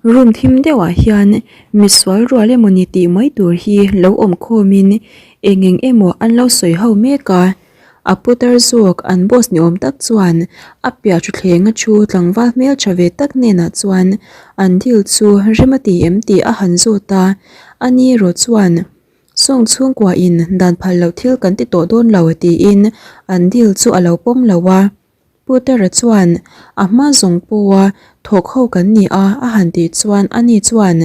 Room thim deuhah hian misual rual emawni tih mai tur hi lo awm khawmin eng eng emaw an lo sawi ho mek a, a putar zawk an boss ni awm tak chuan a piah thutthleng a thu tlangval hmeltha ve tak hnenah chuan an deal chu rem a ti em tih a han zawt a, ani erawh chuan sawng chhungkua in dan phal loh thil kan ti tawh dawn lo tiin an deal chu a lo pawm lo a. Putera chuan, A hma zawng pawha thawk ho kan ni a, a han tih chuan ani chuan,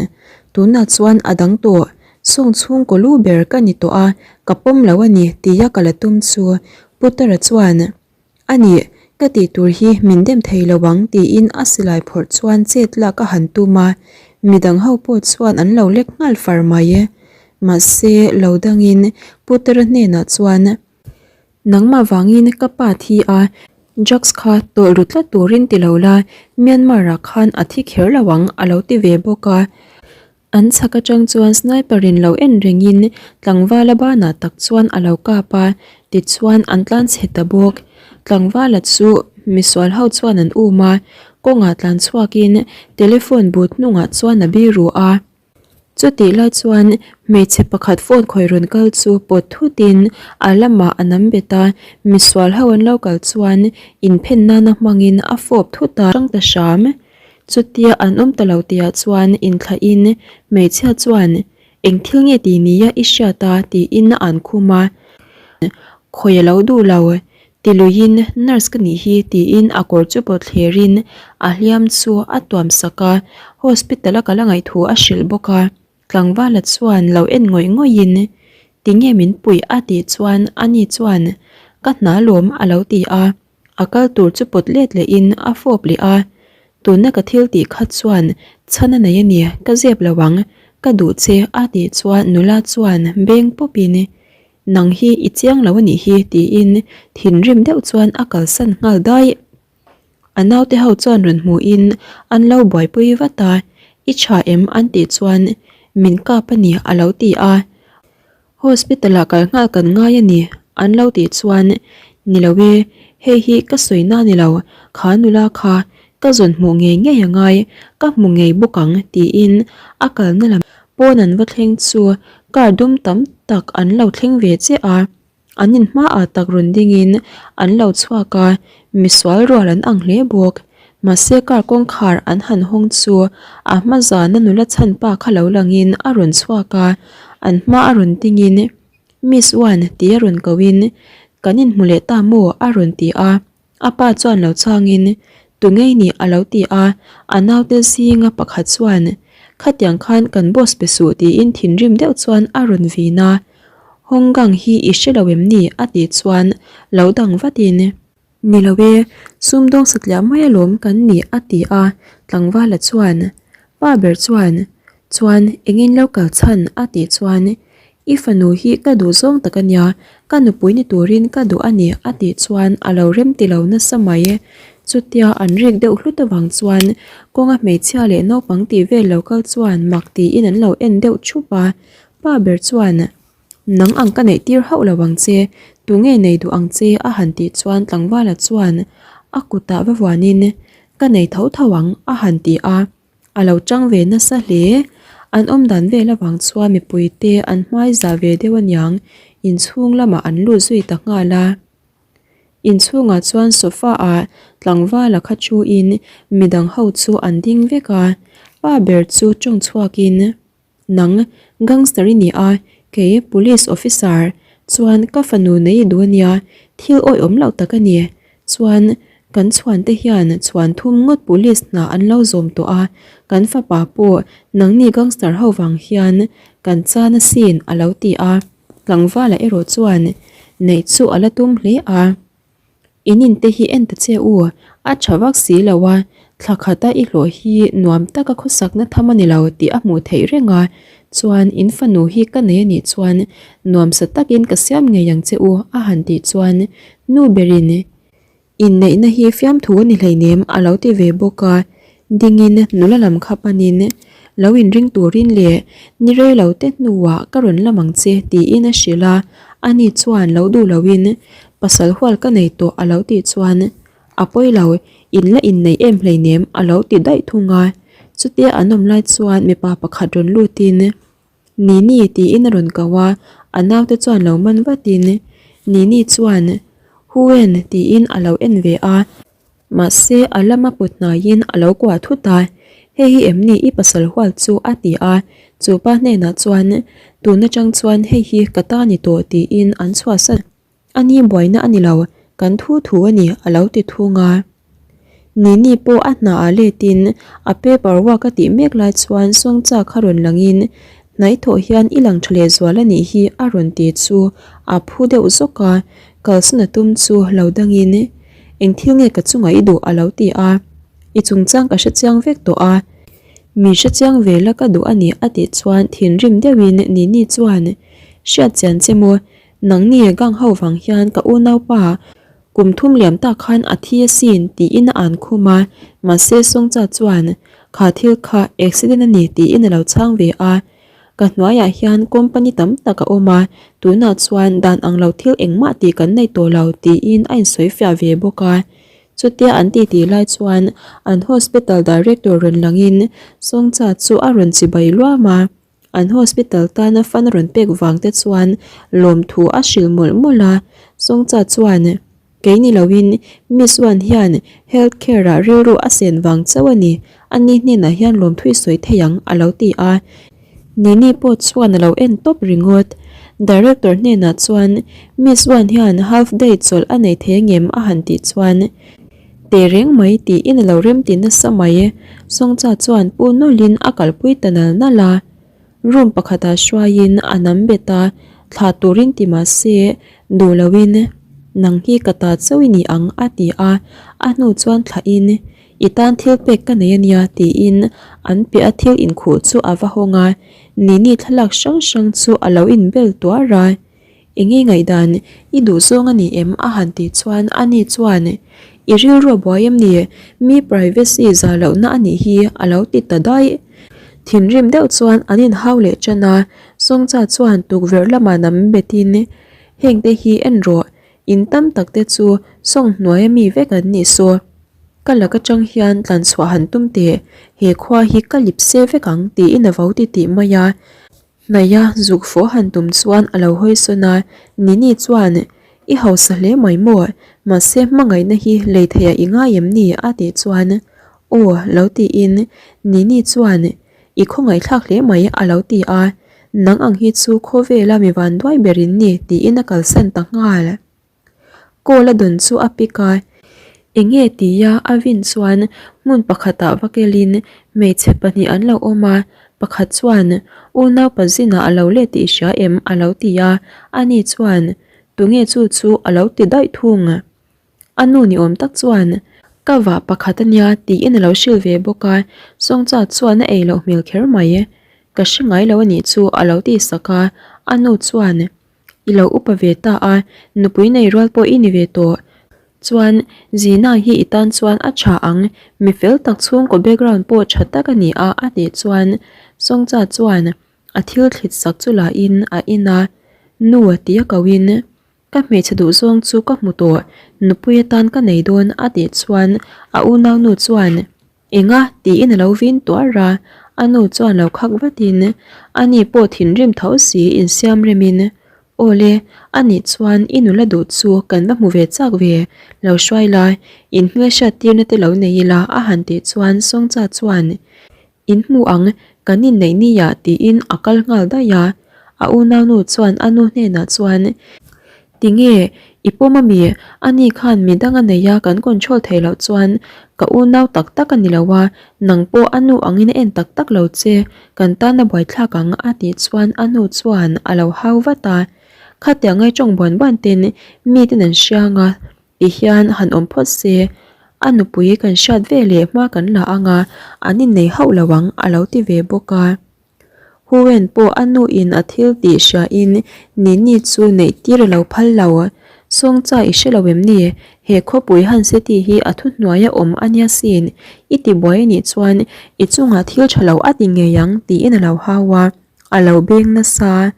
Tunah chuan a dang tawh, sawng chhungkaw lu ber ka ni tawh a, ka pawm lo a ni, tia ka la tum chu. Putera chuan, A nih, ka tih tur hi min dem thei lo ang, tiin a silai phawrh chuan chet lak a han tum a, midang ho pawh chuan an lo lek nghal far mai. Mahse, lo dangin Putera hnenah chuan, Nangmah vangin ka pa thi a, drugs kha tawlh ru tlat turin ti lo la, Myanmar ah khan a thi kher lo ang a lo ti ve bawk a. An chhak atang chuan sniper in lo en rengin tlangvala banah tak chuan a lo kap a, tichuan an tlan chhe ta bawk. Tlangvala chu misual ho chuan an um a, kawngah tlan chhuakin telephone booth hnungah chuan a biru a. Chutih lai chuan hmeichhe pakhat phone khawih rawn kal chu pawt thutin a lamah a nam bet a, misual ho an lo kal chuan inphen nana hmangin a fawp thut a hrang ta hram. Chutia an awm ta lo tihah chuan inthlahin hmeichhia chuan eng thil nge tih nia i hriat a tiin a an khum a, khawi a lo duh lo. Ti luiin nurse ka nih hi tiin a kawr chu pawt thlerin a hliam chu a tuam sak a, hospital a kal a ngaih thu a hrilh bawk a, tlangvala chuan lo en ngawih ngawih in tinge min puih a tih chuan ani chuan ka hna lawm a lo ti a, a kal tur chu pawt let leh in a fawp leh a, tuna ka thil tih kha chuan chhan a nei a ni ka zep lo ang ka duh che a tih chuan nula chuan beng pawp in Nang hi i chiang lo a nih hi tiin thinrim deuh chuan a kalsan nghal daih. A naute ho chuan rawn hmuhin an lo buaipui vat a, I tha em an tih chuan min kap a ni a lo ti a. Hospital ah kal nghal kan ngai a ni an lo tih chuan ni lo e, hei hi ka sawi na ni lo, kha nula kha ka zawn hmuh ngei ngei a ngai, ka hmu ngei bawk ang tiin a kalna lam Pawn an va thleng chu car dum tam tak an lo thleng ve chiah a, an in hmaah tak rawn dingin an lo chhuak a, misual rual an ang hle bawk. Mahse car kawngkhar an han hawng chu a hma zana nula chhan pa kha lo langin a rawn chhuak a, an hma a rawn dingin Miss Wan tia rawn kohin kan inhmu leh ta maw a rawn ti a. A pa chuan lo changin, Tu ngei nih a lo ti a, a naute zinga pakhat chuan, Khatiang khan kan boss pe suh tiin thinrim deuh chuan a rawn vin a. Honggang hi i hre lo em ni? a tih chuan lo dang vatin, Ni lo e, sumdawng satliah mai alawm kan nih a ti a, tlangvala chuan, Pa ber chuan, Chuan engin lo kal chhan? a tih chuan, I fanu hi ka duh zawng tak a nia, ka nupui ni turin ka duh a ni a tih chuan a lo rem ti lo nasa mai. Chutia an rik deuh hlut avang chuan kawnga hmeichhia leh naupang tih vel lo kal chuan mak tiin an lo en deuh thup a, pa ber chuan Nang ang ka neih tir hauh lo ang che, tunge nei duh ang che a han tih chuan tlangvala chuan a kutah va vuanin Ka nei tho tho ang a han ti a. A lo chang ve nasa hle. An awm dan vel avang chuan mipuite an hmai za ve deuh aniang inchhung lamah an lut zui ta nghal a. Inchhungah chuan sofa ah tlangvala kha thuin midang ho chu an ding vek a, pa ber chu tawng chhuakin. Nang gangster i ni a, kei police officer chuan ka fanu nei i duh ania, thil awihawm loh tak a ni. Chuan kan chhuan te hian chhuan thum ngawt police hna an lo zawm tawh a, kan fapa pawh nangni gangster ho vang hian kan chan asin a lo ti a, tlangvala erawh chuan neih chu a la tum hle a. In in te hi en ta che u, a tha vak si lo a, thla khata i hlawh hi nuam taka khawsakna tham a ni lo tih a hmuh theih reng a, chuan in fanu hi ka nei a nih chuan nuamsa takin ka siam ngei ang che u a han tih chuan nu berin inneihna hi fiamthu a ni hleinem a lo ti ve bawk a, dingin nula lam kha panin lo inring turin leh ni rei lo te hnuah ka rawn lam ang che tiin a hrilh a, ani chuan lo duh loin pasal hual ka nei tawh a lo tih chuan a pawi lo, in la inneih em hleinem a lo ti daih thung a. Chutia an awm lai chuan mipa pakhat rawn lutin, Nini tiin a rawn ko a, a naute chuan lo man vatin, Nini chuan, Hu-en tiin a lo en ve a. Mahse a lama put hnaiin a lo kuah thut a, Hei hi em ni i pasal hual chu a ti a, chu pa hnenah chuan, Tun atang chuan hei hi ka ta ni tawh tiin an chhuahsan. A ni buaina a ni lo, kan thu thu a ni a lo ti thung a. Nini pawh a hna ah letin a paper work a tih mek lai chuan Sawngcha kha rawn langin hnaih thawh hian i lang tha leh zual a nih hi a rawn ti chu a phu deuh zawk a, kalsan a tum chu lo dangin eng thil nge ka chungah i duh a lo ti a, i chungchang ka hrechiang vek tawh a, min hrechiang ve la ka duh a ni a tih chuan thinrim deuhin Nini chuan hriatchian che maw nangni gang ho vang hian ka unaupa Kum thum liam tak khan a thi asin tiin a an khum a, mahse Songcha chuan kha thil kha accident a ni tiin a lo chhang ve a. Ka hnuaiah hian company tam tak a awm a, tunah chuan dan ang lo thil engmah tih kan nei tawh lo tiin a insawi fiah ve bawk a. Chutia an titi lai chuan an hospital director rawn langin Songcha chu a rawn chibai luam a. An hospital tana fund a rawn pek vang te chuan lawmthu a hrilh mawlh mawlh a, Songcha chuan, Kei ni loin Miss Wan hian health care ah rilru a sen vang chauh a ni, ani hnenah hian lawmthu i sawi thei ang a lo ti a. Nini pawh chuan a lo en tawp ringawt. Director hnenah chuan Miss Wan hian half day chawlh a nei thei angem a han tih chuan, Teh reng mai tiin a lo remti nasa mai. Songcha chuan pu nawlhin a kalpui ta nal nal a. Room pakhatah hruaiin a nam bet a, thlah turin ti mah se duh loin nang hi ka ta chauh i ni ang a ti a, a hnu chuan thlahin i tan thil pek ka nei a nia tiin an piah a thil inkhuh chu a va hawng a, Nini thlalak hrang hrang chu a lo inbel tuar a. Enge ngaihdan i duh zawng a ni em? a han tih chuan ani chuan, I rilru a buai em ni? Mi privacy zah lohna a nih hi a lo ti ta daih. Thinrim deuh chuan an inhau leh tan a, Songcha chuan tukverh lamah nam betin, Hengte hi en rawh, in tam tak te chu sawng hnuaia mi vek an nih saw. Ka lak atang hian tlanchhuah han tum teh, he khua hi ka lip se vek ang tiin a vo ti tih mai a. Hnaia zuk fawh han tum chuan a lo hawi sawn a, Nini chuan, I hausa hle mai maw? Mahse hmangaihna hi lei theiah i ngai em ni? a tih chuan, Aw, lo tiin Nini chuan, I khawngaihthlak hle mai a lo ti a, Nang ang hi chu khawvela mi vanduai ber in ni tiin a kalsan ta nghal. Call a dawn chu a pick a, enge tia a vin chuan hmun pakhatah va kelin hmeichhe pahnih an lo awm a, pakhat chuan unaupa zinah a lo let tih hria em a lo ti a, ani chuan tunge chu chu a lo ti daih thung. A nu ni awm tak chuan ka vah pakhat a nia tiin a lo hrilh ve bawk a, Sawngcha chuan a ei loh hmel kher mai. Ka hre ngai lo a nih chu a lo tih sak a, a nu chuan I lo upa ve ta a, nupui nei rual pawh i ni ve tawh. Chuan, Zina hi i tan chuan a tha ang, mi fel tak chhungkaw background pawh tha tak a ni a a tih chuan Songcha chuan a thil thlit sak chu la in a in a, Nu ti a ko in, Ka hmeichhe duh zawng chu ka hmu tawh, nupui atan ka nei dawn a tih chuan a unaunu chuan Enga? tiin a lo vin tuar a, a nu chuan lo khak vatin ani pawh thinrim tho si insiam remin, Aw le, anih chuan i nula duh chu kan va hmu ve chak ve, lo hruai la, in hmelhriat tirna te lo nei ila a han tih chuan Songcha chuan In hmu ang, kan inneih nia tiin a kal nghal daih a. A unaunu chuan a nu hnenah chuan, Tinge, i pawm ami? Ani khan midang a nei a kan control theih loh chuan ka unau tak tak a ni lo a, nang pawh a nu angin a en tak tak lo che, kan tan a buaithlak ang a tih chuan a nu chuan a lo hau vat a. Khatiang ngai tawng buan buan ten miten an hriang a. Ti hian han awm phawt se, a nupui kan hriat ve leh hma kan la ang a, an innei hauh lo ang a lo ti ve bawk a. Huwen pawh a nuin a thil tih hriain Nini chu neih tir a lo phal lo. Sawngcha i hre lo em ni? He khawpui Han City hi a thuhnuai a awm a nia sin, i ti buai a nih chuan i chungah thil tha lo a ti ngei ang tiin a lo hau a. A lo beng nasa.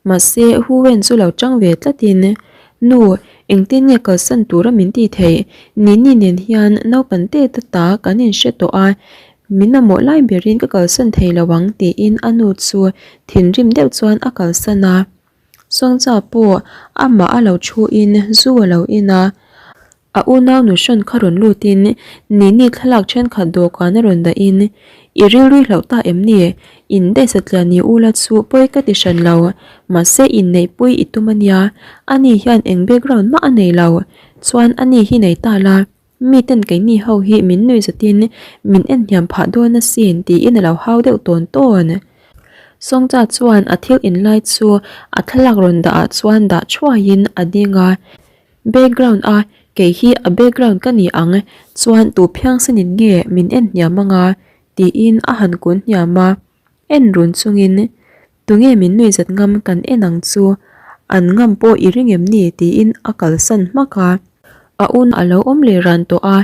Mahse, Huwen chu lo tang ve tlatin, Nu, engtin nge kalsan tura min tih theih? Nini nen hian naupang te ta ta kan inhre tawh a. Min mamawh lai berin ka kalsan thei lo ang tiin a nu chu thinrim deuh chuan a kalsan a. Sawngcha pawh amah a lo thuin zu a lo in a, a unau nu hrawn kha rawn lutin Nini thlalak thenkhat dawhkan a rawn dahin, I rilru hlauh ta em ni? In daih satliah ni ula chu pawi ka ti hran lo, mahse inneihpui i tum a nia, ani hian eng background mah a nei lo, chuan ani hi nei ta la. Miten keini ho hi min nuih zatin min en hniam phah dawn asin tiin a lo hau deuh tawn tawn. Sawngcha chuan a thil inlai chu a thlalak rawn dah ah chuan dah thuaiin a ding a, Background a kei hi a background ka ni ang chuan tu phiangsenin nge min en hniam anga tiin a han kun hniam a, en run chungin Tunge min nuih zat ngam kan en ang chu, an ngam pawh i ring em ni tiin a kalsan hmak a. A un a lo awm leh ran tawh a,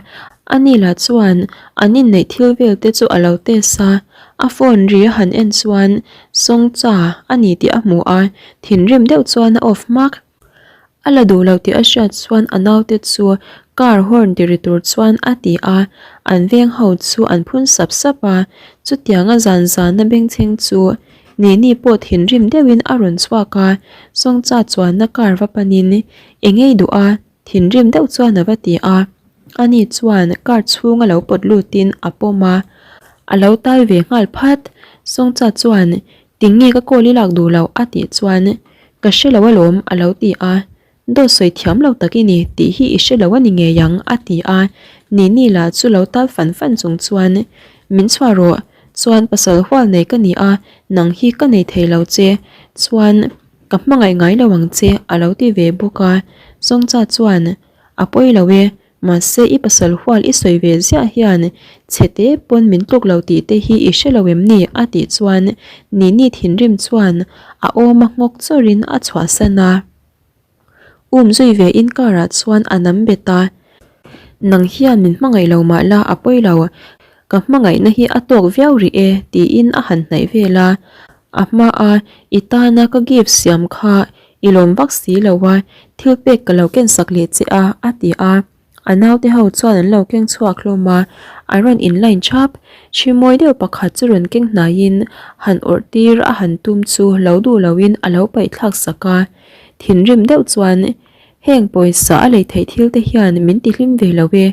ani lah chuan an inneih thil vel te chu a lo test a, a phone ri a han en chuan Sawngcha a ni tih a hmu a, thinrim deuh chuan a off hmak. A la duh lo tih a hriat chuan a naute chu car horn ti ri tur chuan a ti a, an veng ho chu an phun sap sap a, chutianga zan zana bengchheng chu Nini pawh thinrim deuhin a rawn chhuak a, Sawngcha chuanna car va panin eng ei duh a thinrim deuh chuan a va ti a, ani chuan car chhunga lo pawt lutin a pawm a, a lo tal ve nghal phat, Sawngcha chuan Tinge ka call i lak duh loh a tih chuan Ka hre lo alawm a lo ti a, Dawt sawi thiam lo tak i ni tih hi i hre lo a ni ngei ang a ti a, Nini lah chu lo tal fan fan chung chuan Min chhuah rawh, chuan pasal hual nei ka ni a, nang hi ka nei thei lo che, chuan ka hmangaih ngai lo ang che a lo ti ve bawk a, Sawngcha chuan A pawi lo e, Mahse i pasal hual i sawi ve ziah hian chhete pawn min tluk lo tih te hi i hre lo em ni? a tih chuan Nini thinrim chuan a awm a nghawk chawrin a chhuahsan a. Um zui ve in car ah chuan a nam bet a, Nang hian min hmangaih lo mah la a pawi lo, ka hmangaihna hi a tawk viau rih e tiin a han hnaih vel a, a hma a i tana ka gift siam kha I lawm vak si lo a, thil pek ka lo ken sak leh che a, a ti a. A naute ho chuan an lo keng chhuak hlawm a, an rawn in line thap. Hri mawi deuh pakhat chu rawn keng hnaiin han awrh tir a han tum chu lo duh loin a lo paih thlak sak a. Thinrim deuh chuan, Heng pawisa a lei theih thil te hian min ti hlim ve lo e,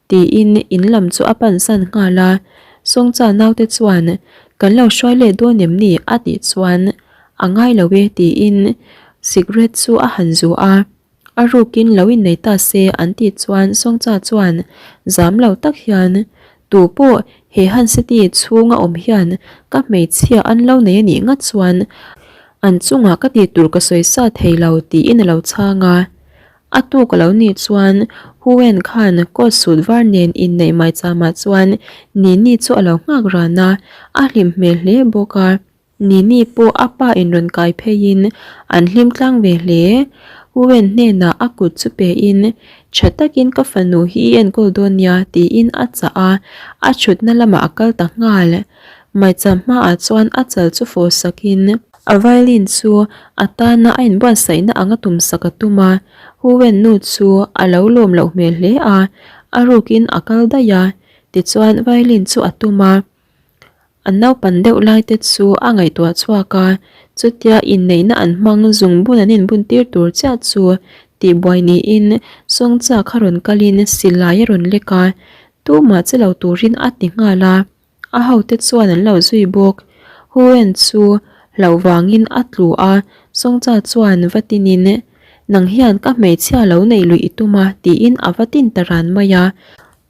Tiin in lam chu a pan san nghal a, Sawngcha naute chuan, Kan lo hruai let dawn em ni? a tih chuan, A ngai lo e tiin cigarette chu a han zu a, a rukin lo innei ta se an tih chuan Sawngcha chuan zam lo tak hian, Tu pawh he Han City chhunga awm hian ka hmeichhia an lo nei a nih ngat chuan an chungah ka tih tur ka sawi sa thei lo tiin a lo chhang a. A tuk a lo nih chuan Hu-en khan coat suit var nen inneih mai chamah chuan Nini chu a lo nghak ran a, a hlim hmel hle bawk a. Nini pawh a pa in rawn kai pheiin an hlim tlang ve hle. Hu-en hnenah a kut chu pein, Tha takin ka fanu hi i enkawl dawn nia tiin a chah a, a thutna lamah a kal ta nghal. Maicham hmaah chuan a chal chu fawh sakin, A violin chu a tana a inbuatsaihna anga tumsak a tum a, Hu-wen nu chu a lo lawm loh hmel hle a, a rukin a kal daih a, tichuan violin chu a tum a. A naupan deuh lai te chu a ngaihtuah chhuak a, chutia inneihna an hmang zungbun an inbun tir tur chiah chu tihbuai niin Sawngcha kha rawn kalin silai a rawn lek a, tumah che lo turin a ti nghal a. A hote chuan an lo zui bawk. Hu-en chu hlauh vangin a tlu a, Sawngcha chuan va tinin, Nang hian ka hmeichhia lo neih luih i tum a, tiin a va tin ta ran mai a.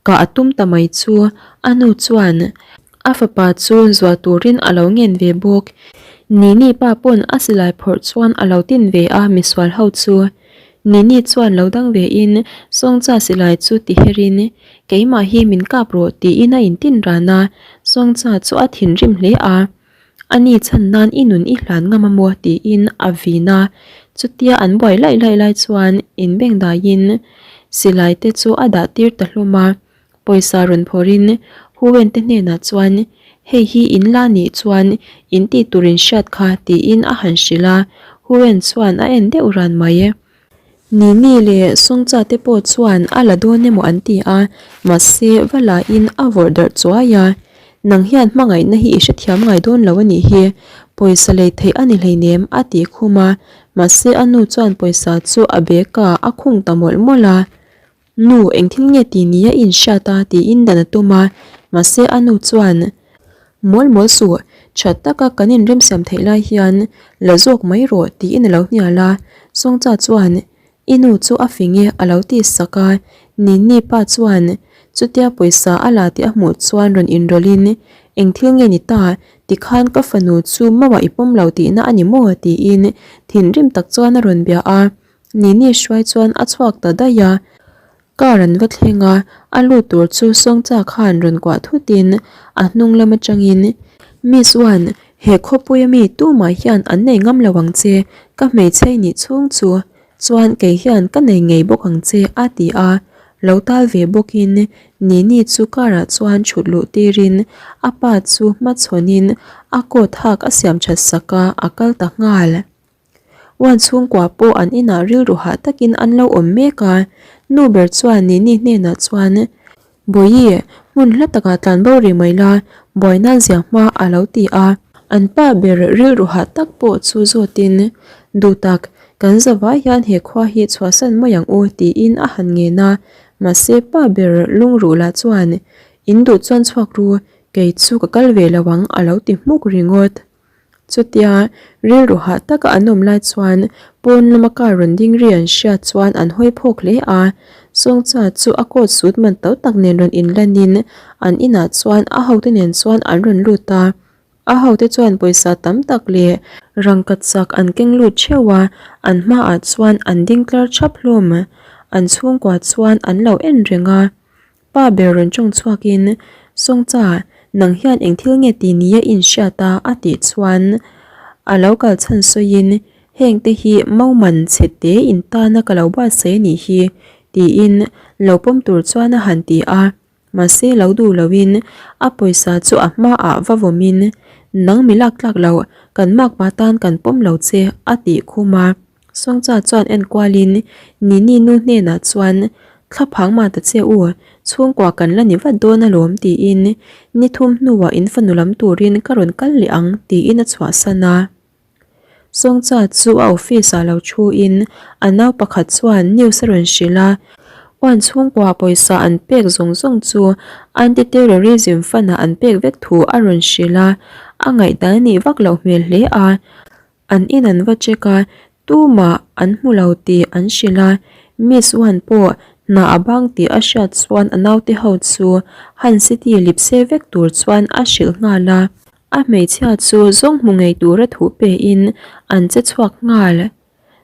Kah a tum ta mai chu a nu chuan a fapa chu zuah turin a lo ngen ve bawk. Nini pa pawn a silai phawrh chuan a lo tin ve a misual ho chu. Nini chuan lo dang ve in Sawngcha silai chu ti her in, Keimah hi min kap rawh tiin a intin ran a, Sawngcha chu a thinrim hle a. Ani chhan nan i nun i hlan ngam a maw tiin a vin a, chutia an buai laih laih lai chuan inbeng daiin silai te chu a dah tir ta hlawm a. Pawisa rawn phawrhin Hu-en te hnenah chuan, Hei hi in la nih chuan in tih tur in hriat kha tiin a han hrilh a, Hu-en chuan a en deuh ran mai. Nini leh Sawngcha te pawh chuan a la dawn emaw an ti a, mahse va lahin a vawrh darh chuai a. Nang hian hmangaihna hi i hrethiam ngai dawn lo a nih hi, pawisa lei theih a ni hleinem a tih khum a, mahse a nu chuan pawisa chu a bag ah a khung ta mawlh mawlh a. Nu, engthil nge ti ni a inhriat a tiin dan a tum a, mahse a nu chuan Mawl mawl suh, tha taka kan inremsiam theih lai hian la zawk mai rawh tiin a lo hnial a, Sawngcha chuan I nu chu a fing e a lo ti sak a, Ninni pa chuan chutia pawisa a la tih a hmuh chuan rawn inrawlhin Eng thil nge ni ta, tikhan ka fanu chu mauah i pawm lo tihna a ni maw? tiin thinrim tak chuan a rawn bia a, Nini hruai chuan a chhuak ta daih a, car an va thleng a, a lut tur chu Sawngcha khan rawn kuah thutin a hnung lam atangin Miss Wan, he khawpuia mi tumah hian an nei ngam lo ang che, ka hmeichhe i nih chhung chu chuan kei hian ka nei ngei bawk ang che a ti a, lo tal ve bawkin Nini chu car ah chuan thut luh tirin a pa chu hmachhawnin a coat hak a siam that sak a, a kal ta nghal. Uan chhungkua pawh an inah rilru hah takin an lo awm mek a, nu ber chuan Nini hnenah chuan, Bawihi, hmun hla takah tlan bo rih mai la, buaina zia hma a lo ti a. An pa ber rilru hah tak pawh chu zawtin, Duhtak, kan zavai hian he khua hi chhuahsan mai ang u tiin a han ngen a, mahse pa ber lungruh lah chuan, In duh chuan chhuak ru, kei chu ka kal ve lo ang a lo ti hmuk ringawt. Chutia rilru hah taka an awm lai chuan pawn lama car rawn ding ri an hriat chuan an hawi phawk hle a, Sawngcha chu a coat suit man to tak nen rawn inlanin an inah chuan a hote nen chuan an rawn lut a, a hote chuan pawisa tam tak leh rangkachak chak an keng lut theuh a, an hmaah chuan an ding tlar thap hlawm. An chhungkua chuan an lo en reng a. Pa ber rawn tawng chhuakin, Sawngcha, nang hian eng thil nge ti nia i inhriat a? a tih chuan a lo kal chhan sawiin, Heng te hi Mauman chhe te in tana ka lo buatsaih a nih hi, tiin lo pawm tur chuan a han ti a. Mahse lo duh loin a pawisa chu a hmaah va vawmin, Nang mi lak tlak lo, kan makpa tan kan pawm lo che, a tih khum a. Sawngcha chuan en kualin Nini nu hnenah chuan Thlaphang mah ta che u, chhungkua kan la ni vat dawn alawm tiin ni thum hnuah in fanu lam turin ka rawn kal leh ang tiin a chhuahsan a. Sawngcha chu a office ah lo thuin a nau pakhat chuan news a rawn hrilh a, Uan chhungkua pawisa an pek zawng zawng chu Anti-Terrorism Fund ah an pek vek thu a rawn hrilh a, a ngaihdan a nih vak loh hmel hle a. An in an va check a, tumah an hmu lo tih an hrilh a, Miss Wan pawh hna a bang tih a hriat chuan a naute ho chu Han City lipse vek tur chuan a hrilh nghal a, a hmeichhia chu zawng hmu ngei tura thu pe in an che chhuak nghal.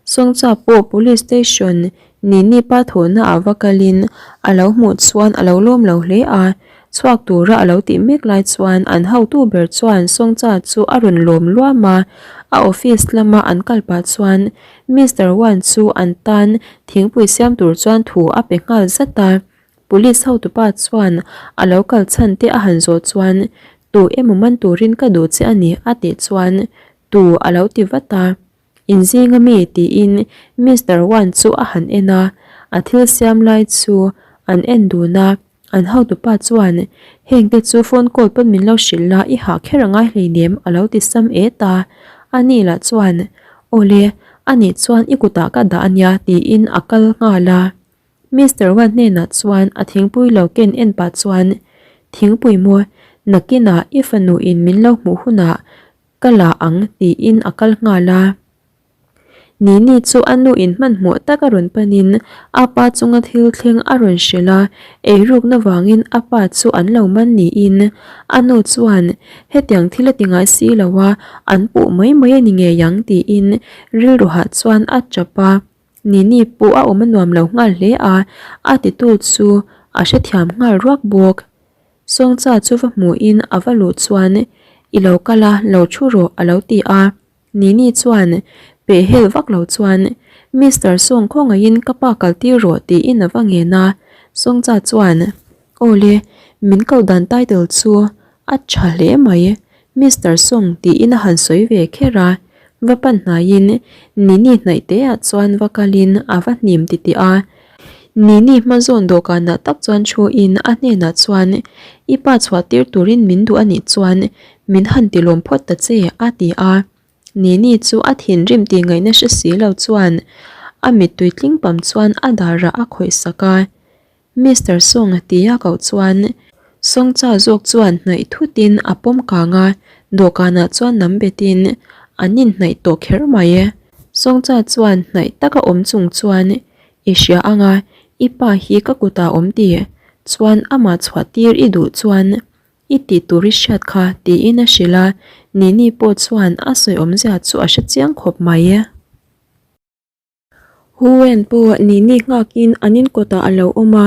Sawngcha pawh Police Station Nini pa thawhna ah va kalin a lo hmuh chuan a lo lawm lo hle a, chhuak tura a lo tih mek lai chuan an hotu ber chuan Sawngcha chu a rawn lawm luam a, a office lama an kal pah chuan Mister Wan chu an tan thingpui siam tur chuan thu a pe nghal zat a, Police hotupa chuan a lo kal chhan te a han zawh chuan Tu emaw man turin ka duh che a ni a tih chuan Tu a lo ti vat a. Inzing ami tiin Mister Wan chu a han en a, a thil siam lai chu an en dun a, an hotupa chuan heng te chu phone call pawn min lo hrilh la i hah kher a ngai hleinem a lo ti sam et a, ani lah chuan Awle, anih chuan i kutah ka dah ania tiin a kal nghal a. Mister Wan hnenah chuan a thingpui lo ken en pah chuan Thingpui maw, nakinah i fanu in min lo hmuh hunah Ka la ang tiin a kal nghal a. Nini chu a nu in hmanhmawh tak a rawn panin a pa chunga thil thleng a rawn hrilh a, eirukna vangin a pa chu an lo man niin a nu chuan hetiang thil a ti ngai si lo a, an puh mai mai a ni ngei ang tiin rilru hah chuan a tap a. Nini pawh a awm a nuam lo nghal hle a, a titu chu a hrethiam nghal ruak bawk. Sawngcha chu va hmuhin a va luh chuan I lo kal a, lo thu rawh a lo ti a. Nini chuan peh hel vak lo chuan Mister Sawng khawngaihin ka pa kal tir rawh tiin a va ngen a. Sawngcha chuan Awle, min koh dan title chu a tha hle mai, Mister Sawng tiin a han sawi ve kher a. Va pan hnaiin Nini hnaih te ah chuan va kalin a va hnim titih a. Nini hma zawn dawhkanah tak chuan thu in a hnenah chuan I pa chhuah tir turin min duh anih chuan min han ti lawm phawt ta che a ti a. Nini chu a thinrim tih ngaihna hre si lo chuan a mittui tling pam chuan a darah a khawih sak a. Mister Song tia koh chuan Songcha zawk chuan hnaih thutin a pawm kang a, dawhkanah chuan nam betin an inhnaih tawh kher mai. Songcha chuan hnaih taka awm chung chuan I hria anga i pa hi ka kutah awm tih chuan amah chhuah tir i duh chuan i tih tur i hriat kha tiin a hrilh a, Nini pawh chuan a sawi awmzia chu a hre chiang khawp mai. Huwen pawh Nini nghakin an inkawtah a lo awm a,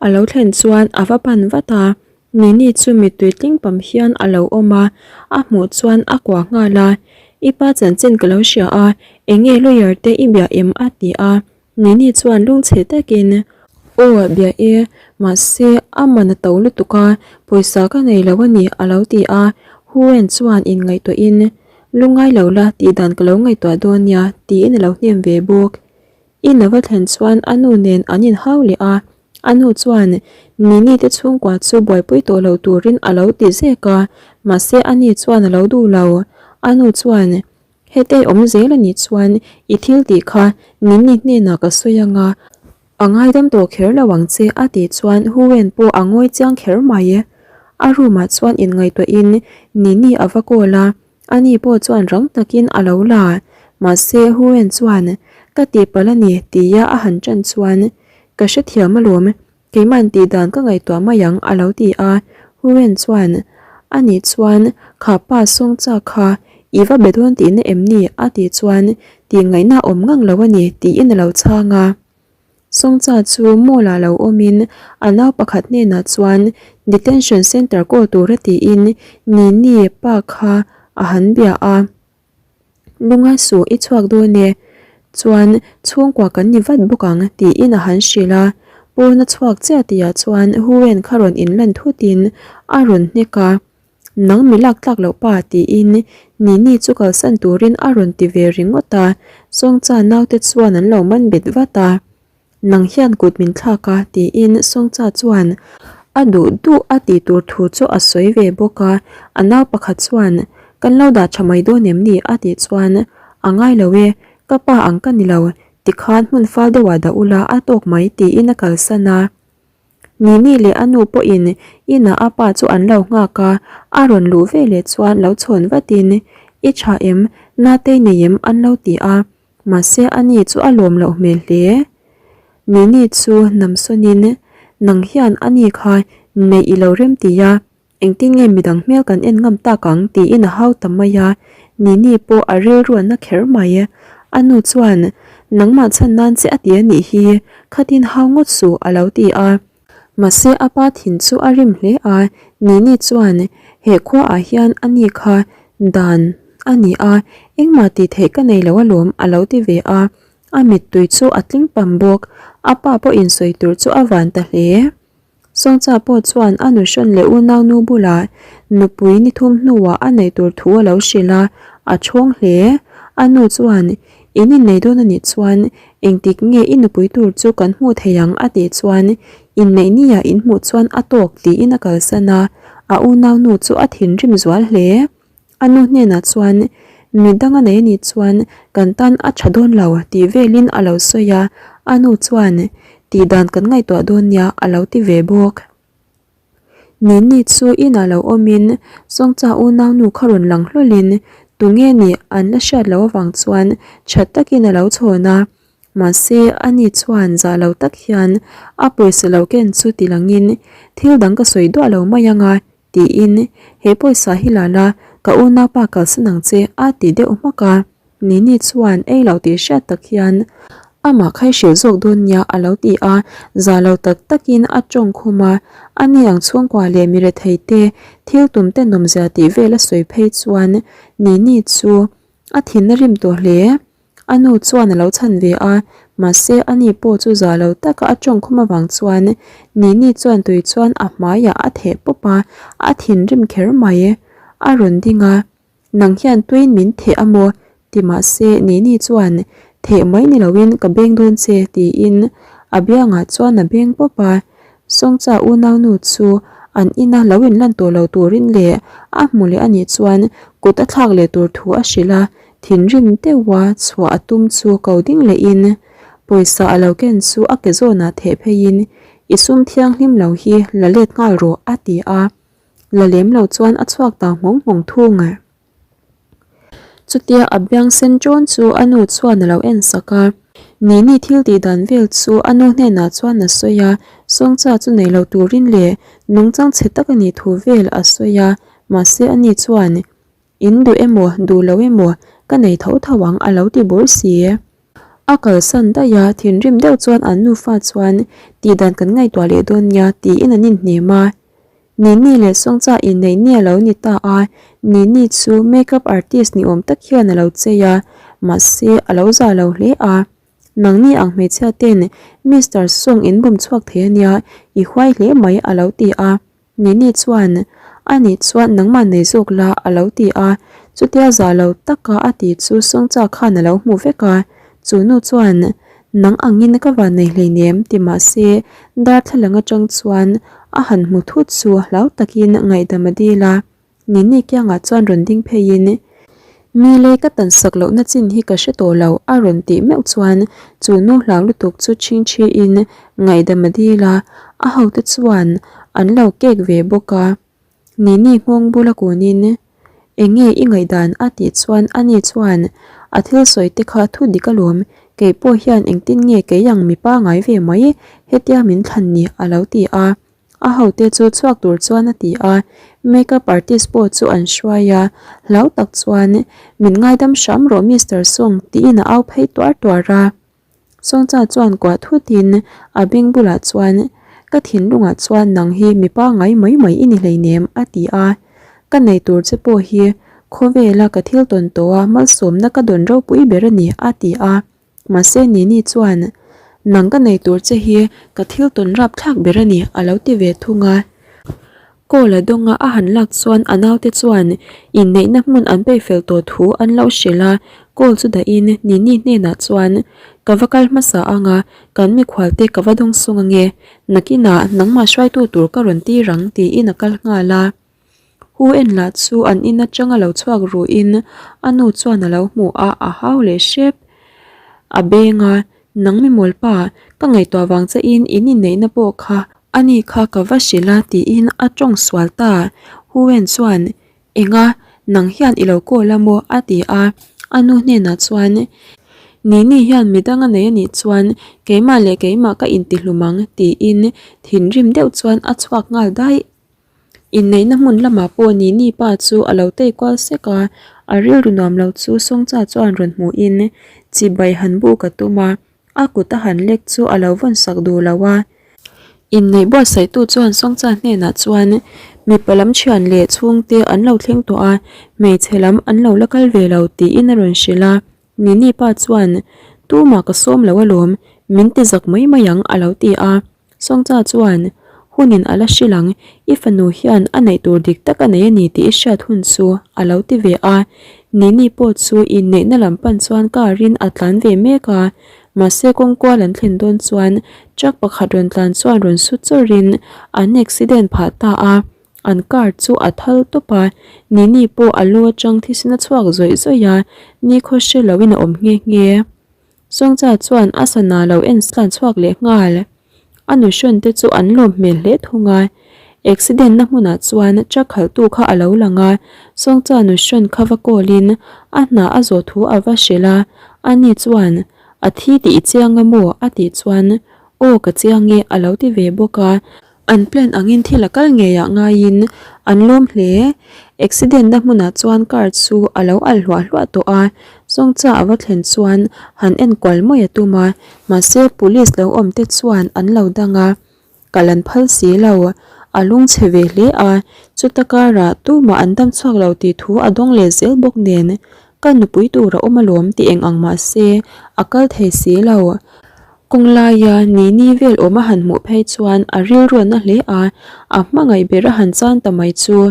a lo thlen chuan a va pan vat a, Nini chu mittui tling pam hian a lo awm a, a hmuh chuan a kuah nghal a, I pa chanchin ka lo hria a, eng nge lawyer te i bia em a ti a, Nini chuan lungchhe takin, Aw bia e, mahse a man a to lutuk a, pawisa ka nei lo a ni a lo ti a, Huwen chuan inngaihtuahin, Lungai lo la tih dan ka lo ngaihtuah dawn nia tiin a lo hnem ve bawk. In a va thlen chuan a nu nen an inhau leh a, a nu chuan Nini te chhungkua chu buaipui tawh lo turin a lo ti zek a, mahse a ni chuan a lo duh lo. A nu chuan Hetei awm zel a nih chuan i thil tih kha Nini hnenah ka sawi anga A ngaidam tawh kher lo ang che a tih chuan Huwen pawh a ngawi chiang kher mai. A room ah chuan inngaihtuahin Nini a va call a, ani pawh chuan rang takin a lo la. Mahse Huwen chuan Ka tihpalh a ni tia a han ṭan chuan Ka hrethiam alawm, keima'n tih dan ka ngaihtuah mai ang a lo ti a. Huwen chuan Anih chuan kha pa Sawngcha kha i va be dawn tihna em ni? a tih chuan Tih ngaihna awm ngang lo a ni tiin a lo chhang a. Sawngcha chu mall ah lo awmin a nau pakhat hnenah chuan detention centre call tura tiin Nini pa kha a han bia a. Lunga suh i chhuak dawn e, chuan chhungkua kan ni vat bawk ang tiin a han hrilh a. Pawn a chhuak chiah tihah chuan Huwen kha rawn inlan thutin a rawn hnek a. Nang mi lak tlak loh pa tiin Nini chu kalsan turin a rawn ti ve ringawt a, Sawngcha naute chuan an lo man bet vat a. Nang hian kut min thlak a tiin Sawngcha chuan a duh duh a tih tur thu chu a sawi ve bawk a, a nau pakhat chuan Kan lo dah tha mai dawn em ni a tih chuan A ngai lo e, ka pa ang ka ni lo, tikhan hmun fal deuhah dah ula a tawk mai tiin a kalsan a. Nini leh a nu pawhin inah a pa chu an lo nghak a, a rawn luh ve leh chuan lo chhawn vatin, I tha em? Natei nei em? an lo ti a, mahse a ni chu a lawm loh hmel hle. Nini chu namsawnin, Nang hian a ni kha neih i lo rem ti a, Engtin nge midang hmel kan en ngam tak ang tiin a hau ta mai a, Nini pawh a rilru a na kher mai. A nu chuan, Nangmah chhan nan che a ti a nih hi, khatin hau ngawt suh a lo ti a. Mahse a pa thin chu a rim hle a, Nini chuan, He khuaah hian a ni kha dan a ni a, engmah tih theih ka nei lo alawm a lo ti ve a. A mittui chu a tling pam bawk, a pa pawhin sawi tur chu a van ta hle. Sawngcha pawh chuan a nuhrawn leh unaunu bulah nupui ni thum hnuah a neih tur thu a lo hrilh a, a chhawng hle. A nu chuan, In innei dawn a nih chuan engtik nge i nupui tur chu kan hmuh thei ang a tih chuan inneih nia in hmuh chuan a tawk tiin a kalsan a, a unaunu chu a thinrim zual hle. A nu hnenah chuan, Mi dang a nei a nih chuan kan tan a tha dawn lo tih velin a lo sawi a, a nu chuan, Tih dan kan ngaihtuah dawn nia a lo ti ve bawk. Nini chu inah lo awmin Sawngcha unaunu kha rawn lang hlawlin tunge nih an la hriat loh avang chuan tha takin a lo chhawn a, mahse ani chuan zah lo tak hian a pawisa lo ken chu ti langin thil dang ka sawi duah lo mai anga Tiin, He pawisa hi la la, ka unaupa kalsan ang che a ti deuh hmak a. Nini chuan ei lo tih hriat tak hian amah khai hrilh zawk dawn nia a lo ti a, za lo tak takin a tawng khum a. Ani ang chhungkua leh mi rethei te thil tum te nawmzia tih vel a sawi phei chuan Nini chu a thin a rim tawh hle. A nu chuan a lo chhan ve a, mahse a ni pawh chu za lo taka a tawng khum avang chuan Nini chuan tui chuan a hmaiah a theh pawp a, a thinrim kher mai. A rawn ding a, Nang hian tuiin min theh a maw? ti mahse Nini chuan, Theh mai ni loin ka beng dawn che tiin. A biangah chuan a beng pawp a, Sawngcha unaunu chu an ina lo inlan tawh lo turin leh a hmu leh anih chuan kut a thlak leh tur thu a hrilh a, thinrim deuha chhuah a tum chu ko ding lehin pawisa a lo ken chu a ke zawnah theh pheiin I sum thianghlim lo hi la let nghal rawh a ti a, la lem lo chuan a chhuak ta nghawng nghawng thung. Chutia a biang sen ṭawn chu a nu chuan a lo en sak a, Nini thil tih dan vel chu a nu hnenah chuan a sawi a, Sawngcha chu nei lo turin leh nungchang chhe tak a nih thu vel a sawi a, mahse ani chuan In duh emaw duh lo emaw ka nei tho tho ang a lo ti bur si. A kalsan daih a, thinrim deuh chuan an nufa chuan tih dan kan ngaihtuah leh dawn nia tiin an inhnem a. Nini leh Songcha inneih ni a lo ni ta a, Nini chu makeup artist ni awm tak hian a lo chei a, mahse a lo za lo hle a. Nangni ang hmeichhia ten Mister Song in bum chhuak thei a nia, i huai hle mai a lo ti a. Nini chuan, A nih chuan nangmah nei zawk la a lo ti a, chutia za lo taka a ti chu Songcha khan a lo hmu vek a, chu nu chuan, Nang angin ka van nei hleinem ti mahse darthlalang atang chuan a han hmu thut chu hlau takin ngaihdam a dil a, Nini kiangah chuan rawn ding pheiin Mi lei ka tan sak lohna chin hi ka hre tawh lo a rawn tih meuh chuan chu nu hlau lutuk chu chhingchhiin ngaihdam a dil a, a hote chuan an lo kek ve bawk a. Nini nghawng bula kunin Eng nge i ngaihdan a tih chuan ani chuan a thil sawi te kha thu dik alawm, kei pawh hian engtin nge kei ang mi pangai ve mai hetia min thlan ni a lo ti a. A hote chu chhuak tur chuan a ti a, makeup artist pawh chu an hruai a, hlau tak chuan min ngaidam hram rawh Mister Song tiin a au phei tuar tuar a. Songcha chuan kuah thutin a beng bulah chuan, Ka thinlungah chuan nang hi mi pangai mai mai i ni hleinem, a ti a. Ka nei tur che pawh hi khawvela ka thil tawn tawha malsawmna ka dawn ropui ber a ni, a ti a. Mahse Nini chuan, Nang ka nei tur che hi ka thil tawn rapthlak ber a ni, a lo ti ve thung a. Call a dawnga a han lak chuan a naute chuan inneihna hmun an peih fel tawh thu an lo hrilh a, call chu dahin Nini hnenah chuan, Ka va kal hmasa ang a, kan mikhualte ka va dawng sung ange, nakinah nangmah hruaitu tur ka rawn tir ang tiin a kal nghal a. Hu en lah chu an in atanga lo chhuak ruhin a nu chuan a lo hmu a, a hau leh hrep. A beng a, Nang mi mawlpa, ka ngaihtuah vang che in in inneihna pawh kha ani kha ka va hrilh a tiin a tawng sual ta. Hu-wen chuan, Enga, nang hian i lo call a maw? a ti a. A nu hnenah chuan, Nini hian midang a nei anih chuan keimah leh keimah ka intihlum ang tiin thinrim deuh chuan a chhuak nghal daih. Inneihna hmun lamah pawh Nini pa chu a lo tei kual sek a, a rilru nuam lo chu Sawngcha chuan rawn hmuhin chibai han buk a tum a, a kut a han lek chu a lo vawn sak duh lo a. Inneih buatsaihtu chuan Sawngcha hnenah chuan mipa lam thian leh chhungte an lo thleng tawh a, hmeichhe lam an lo la kal ve lo tiin a rawn hrilh a. Nini pa chuan Tumah ka sawm lo alawm, min ti zak mai mai ang a lo ti a. Sawngcha chuan, Hunin a la hrilh ang, i fanu hian a neih tur dik tak a nei a ni tih i hriat hun chu a lo ti ve a. Nini pawh chu inneihna lam pan chuan car in a tlan ve mek a, mahse kawngkual an thlen dawn chuan truck pakhat rawn tlan chuan rawn su chawrhin an accident phah ta a, an car chu a thal tawp a, Nini pawh a lu atang thisen a chhuak zawih zawih a, nikhaw hre loin a awm nghe nghe. Sawngcha chuan a sana lo en tlan chhuak leh nghal. A nuhrawn te chu an lawm hmel hle thung a. Accident na hmunah chuan truck khalhtu kha a lo lang a, Sawngcha nuhrawn kha va call in a hna a zawh thu a va hrilh a, ani chuan a thi tih i chiang a maw? a tih chuan aw ka chiang e a lo ti ve bawk a. An plan angin thil a kal ngeiah ngaiin an lawm hle. Accident na hmunah chuan car chu a lo alh hluah hluah tawh a, Sawngcha a va thlen chuan han enkual mai a tum a, mahse police lo awm te chuan an lo dang a, kal an phal si lo. A lung chhe ve hle a, chuta karah tumah an dam chhuak lo tih thu a dawng leh zel bawk nen ka nupui tur a awm alawm tih eng ang mahse a kal thei si lo. Kawng laia Nini vel awm a han hmuh phei chuan a rilruatna hle a, a hmangaih ber a han chan ta mai chu.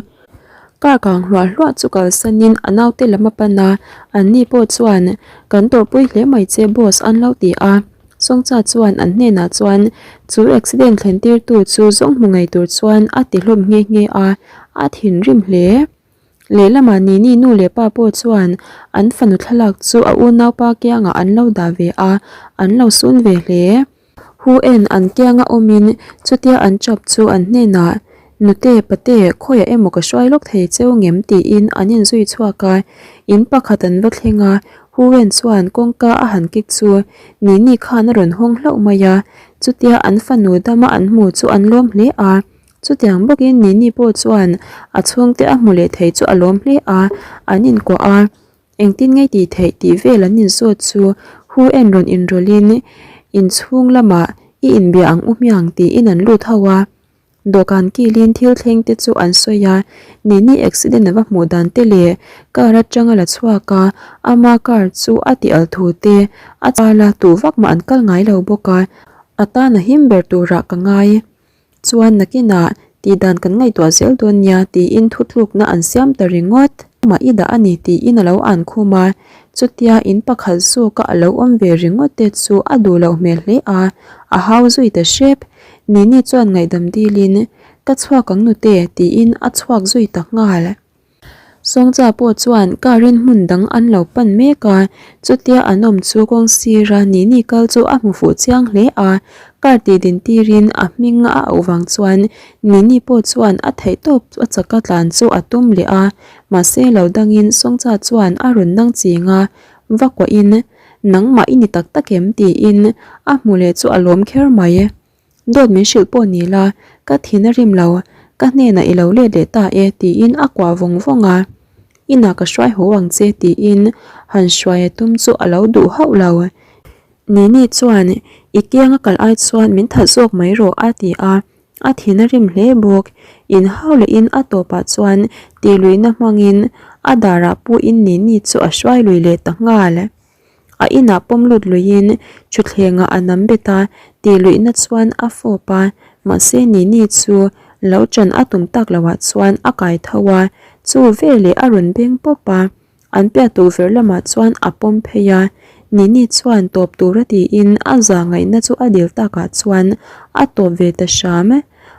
Car kang hluah hluah chu kalsanin a naute lam a pan a, anni pawh chuan, Kan tawrhpui hle mai che boss an lo ti a. Sawngcha chuan an hnenah chuan chu accident thlen tirtu chu zawng hmu ngei tur chuan a ti hlawm nghe nghe a, a thinrim hle. Lehlamah Nini nu leh pa pawh chuan an fanu thlalak chu a unaupa kiangah an lo dah ve a, an lo sun ve hle. Hu en an kianga awmin chutia an chap chu an hnenah, Nute, pate, khawiah emaw ka hruai lawk thei cheu ngem tiin an inzui chhuak a. In pakhat an va thleng a, Hu En chuan kawngka a han kik chu Nini khan a rawn hawng hlauh mai a, chutia an fanu dama an hmu chu an lawm hle a. Chutiang bawkin Nini pawh chuan a chhungte a hmu leh thei chu a lawm hle a, an inkuah a. Engtin nge tih theih tih vel an inzawt chu Hu En rawn inrawlhin inchhung lamah i inbia ang u hmiang tiin an lut ho a. Dawhkan kilin thil thleng te chu an sawi a, Nini accident a va hmuh dan te leh car atanga la chhuak a, ama car chu a ti al thu te a chal a, tu vak mah an kal ngai lo bawk a, a tan a him ber turah ka ngai. Chuan nakinah tih dan kan ngaihtuah zel dawn nia tiin thutlukna an siam ta ringawt. Amah i dah a ni tiin a lo an khum a, chutia in pakhat zawka a lo awm ve ringawt te chu a duh loh hmel hle a, a hau zui ta hrep. Nini chuan ngaihdam dilin, Ka chhuak ang nute tiin a chhuak zui ta nghal. Sawngcha pawh chuan car in hmun dang an lo pan mek a, chutia an awm chu kawng sira Nini kal chu a hmu fuh chiang hle a, car tih din tirin a hming a auh vang chuan Nini pawh chuan a theih tawp a chaka tlan chu a tum leh a, mahse lo dangin Sawngcha chuan a rawn nang ching a, va kuahin nangmah i ni tak tak em tiin a hmu leh chu a lawm kher mai. Dawt min hrilh pawh ni la, ka thin a rim lo, ka hnenah i lo let leh ta e tiin a kuah vawng vawng a. Inah ka hruai haw ang che tiin han hruai a tum chu a lo duh hauh lo. Nini chuan i kianga kal ai chuan min that zawk mai rawh a ti a, a thin a rim hle bawk. Inhau lehin a tawpah chuan tihluihna hmangin a darah puhin Nini chu a hruai lui leh ta nghal. A inah pawm lut luiin thutthlengah a nam bet a, tih luihna chuan a fawp a, mahse Nini chu lo ṭan a tum tak loah chuan a kai tho a, chu veleh a rawn beng pawp a, an piah tukverh lamah chuan a pawm phei a, Nini chuan tawp tura tiin a za ngaihna chu a dil takah chuan a tawp ve ta hram.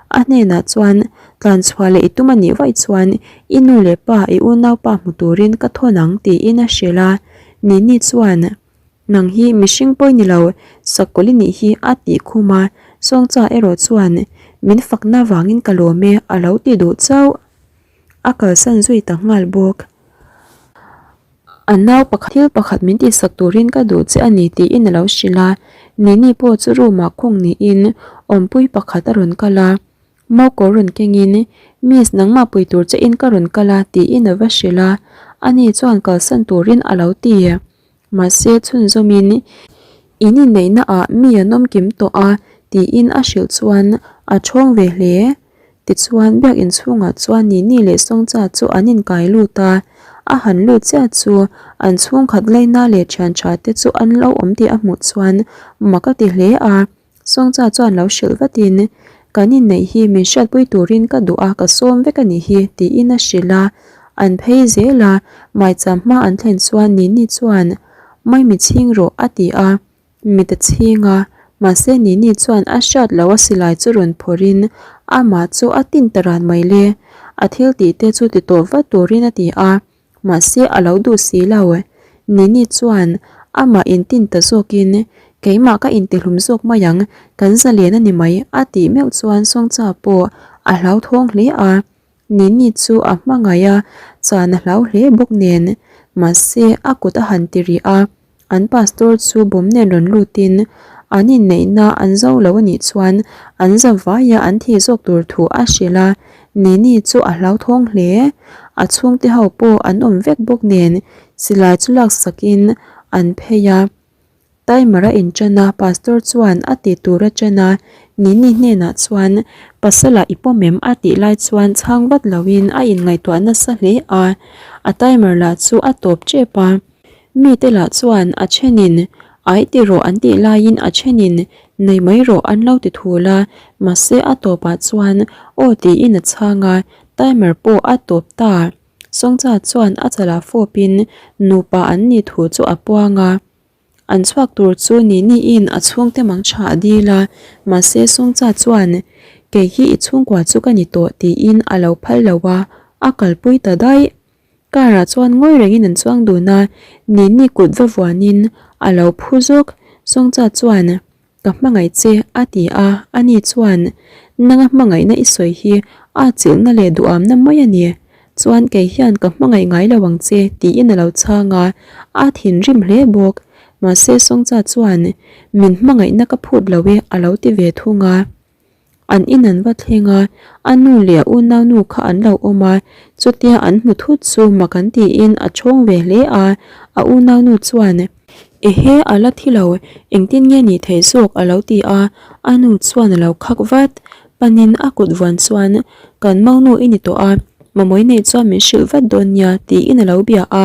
A hnenah chuan tlanchhuah leh i tum a nih vaih chuan i nu leh pa i unaupa hmu turin ka thawn ang tiin a hrilh a. Nini chuan, Nang hi mihring pawi ni lo, sakawlh i nih hi a tih khum a, Sawngcha erawh chuan, Min fakna vangin ka lawm e a lo ti duh chauh. A kalsan zui ta nghal bawk. A nau pakhat thil pakhat min tihsak turin ka duh che a ni tiin a lo hrilh a, Nini pawh chu room ah khung niin awmpui pakhat a rawn kal a. Mawkawr rawn kengin, Miss nangmah pui tur che in ka rawn kal a tiin a va hrilh a, ani chuan kalsan turin a lo ti. Mahse chhunzawmin, In inneihna ah mi an awm kim tawh a tiin a hrilh chuan a thawng ve hle. Tichuan biak inchhungah chuan Nini leh Sawngcha chu an inkai lut a, a han lut chiah chu an chhungkhat laina leh thian tha te chu an lo awm tih a hmuh chuan mak a ti hle a. Sawngcha chuan lo hrilh vatin, Kan inneih hi min hriatpui turin ka duh a, ka sawm vek a nih hi, tiin a hrilh a. An phei zel a, maicham hma an thlen chuan Nini chuan, Maimi chhing rawh, a ti a. Mit a chhing a, mahse Nini chuan a hriat loh a silai chu rawn phawrhin amah chu a tin ta ran mai le. A thil tih te chu ti tawh vat turin a ti a. Mahse a lo duh si lo. Nini chuan amah intin ta zawkin, Keimah ka intihlum zawk mai ang, kan zalen a ni mai a tih meuh chuan Sawngcha pawh a hlauthawng hle a. Nini chu a hmangaih a, chan a hlau hle bawk nen. Mahse a kut a han ti rih a. An pastor chu bawm nen rawn lutin an inneihna an zo lo a nih chuan an za vaia an thih zawk tur thu a hrilh a, Nini chu a hlauthawng hle. A chhungte ho pawh an awm vek bawk nen silai chu laksakin an phei a. Timer a inṭan a, pastor chuan a ti tur a ṭan a, Nini hnenah chuan Pasala i pawm em? a tih lai chuan chhang vat loin a inngaihtuah nasa hle a, a timer lah chu a tawp ṭep a. Mite lah chuan a thenin ai ti rawh an tih laiin a thenin nei mai rawh an lo ti thul a, mahse a tawpah chuan aw tiin a chhang a, timer pawh a tawp ta. Sawngcha chuan a chalah fawpin nupa an nih thu chu a puang a. An chhuak tur chu Nini-in a chhungte mang tha a dil a, mahse Songcha chuan, Kei hi i chhungkua chu ka ni tawh tiin a lo phal lo a, a kalpui ta daih. Car ah chuan ngawi rengin an chuang dun a, Nini kut va vuanin a lo phu zawk. Songcha chuan, Ka hmangaih che, a ti a, ani chuan, Nanga hmangaihna i sawi hi a chilhna leh duhamna mai a ni. Chuan kei hian ka hmangaih ngai lo ang che, tiin a lo chhang a, a thinrim hle bawk. Mahse Songcha chuan, Min hmangaihna ka phut lo e, a lo ti ve thung a. An in an va thleng a, a nu leh a unaunu kha an lo awm a, chutia an hmu thut chu mak an tiin a chhawng ve hle a, a unaunu chuan, Ehe, a la thi lo, engtin nge nih theih zawk a lo ti a, a nu chuan a lo khak vat. Panin a kut vuan chuan, Kan maunu i ni tawh a, mamawii neih chuan min hrilh vat dawn nia tiin a lo bia a,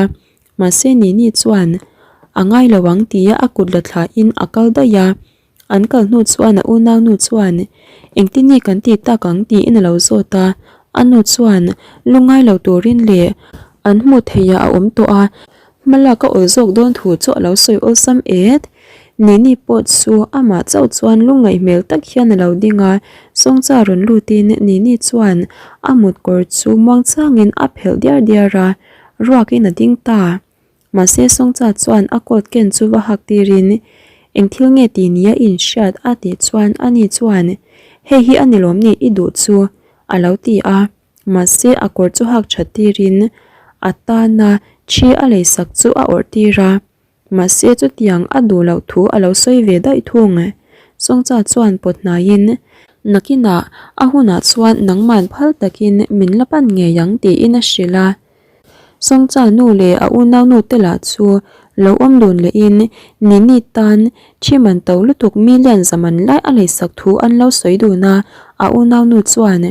mahse Nini chuan, A ngai lo ang tia a kut la thlahin a kal daih a. An kal hnu chuan a unaunu chuan, Engtin nge kan tih tak ang? tiin a lo zawt a. A nu chuan, Lungngai lo turin leh an hmuh theihah a awm tawh a, hma lak a awl zawk dawn thu chu a lo sawi awlsam et. Nini pawh chu amah chauh chuan lungngaih hmel tak hian a lo ding a, Sawngcha rawn lutin Nini chuan a mutkawr chu muangchangin a phelh diar diar a, ruakin a ding ta. Mahse Songcha chuan a coat ken chu va hak tirin, Eng thil nge ti nia i inhriat a tih chuan ani chuan, Hei hi a ni lawm ni i duh chu? a lo ti a. Mahse a kawr chu hak that tirin a tana thi a leisak chu a awrh tir a. Mahse chutiang a duh loh thu a lo sawi ve daih thung. Songcha chuan pawt hnaiin, Nakinah a hunah chuan nangman phal takin min la pan ngei ang tiin a hrilh a. Songcha nu leh a unaunu te lah chu lo awm dun lehin Nini tan thi man to lutuk million za man lai a leisak thu an lo sawi dun a, a unaunu chuan,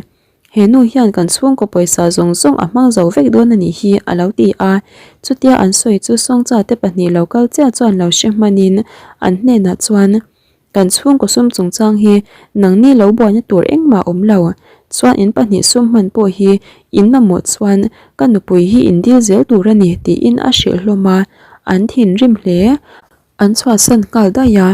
He nu hian kan chhungkaw pawisa zawng zawng a hmang zo vek dawn a nih hi a lo ti a, chutia an sawi chu Songcha te pahnih lo kal chiah chuan lo hre hmanin an hnenah chuan, Kan chhungkaw sum chungchang hi nangni lo buaina tur engmah awm lo. Chuan in pahnih sum hman pawh hi in mamawh chuan ka nupui hi in dil zel tur a ni tiin a hrilh hlawm a, an thinrim hle. An chhuahsan nghal daih a,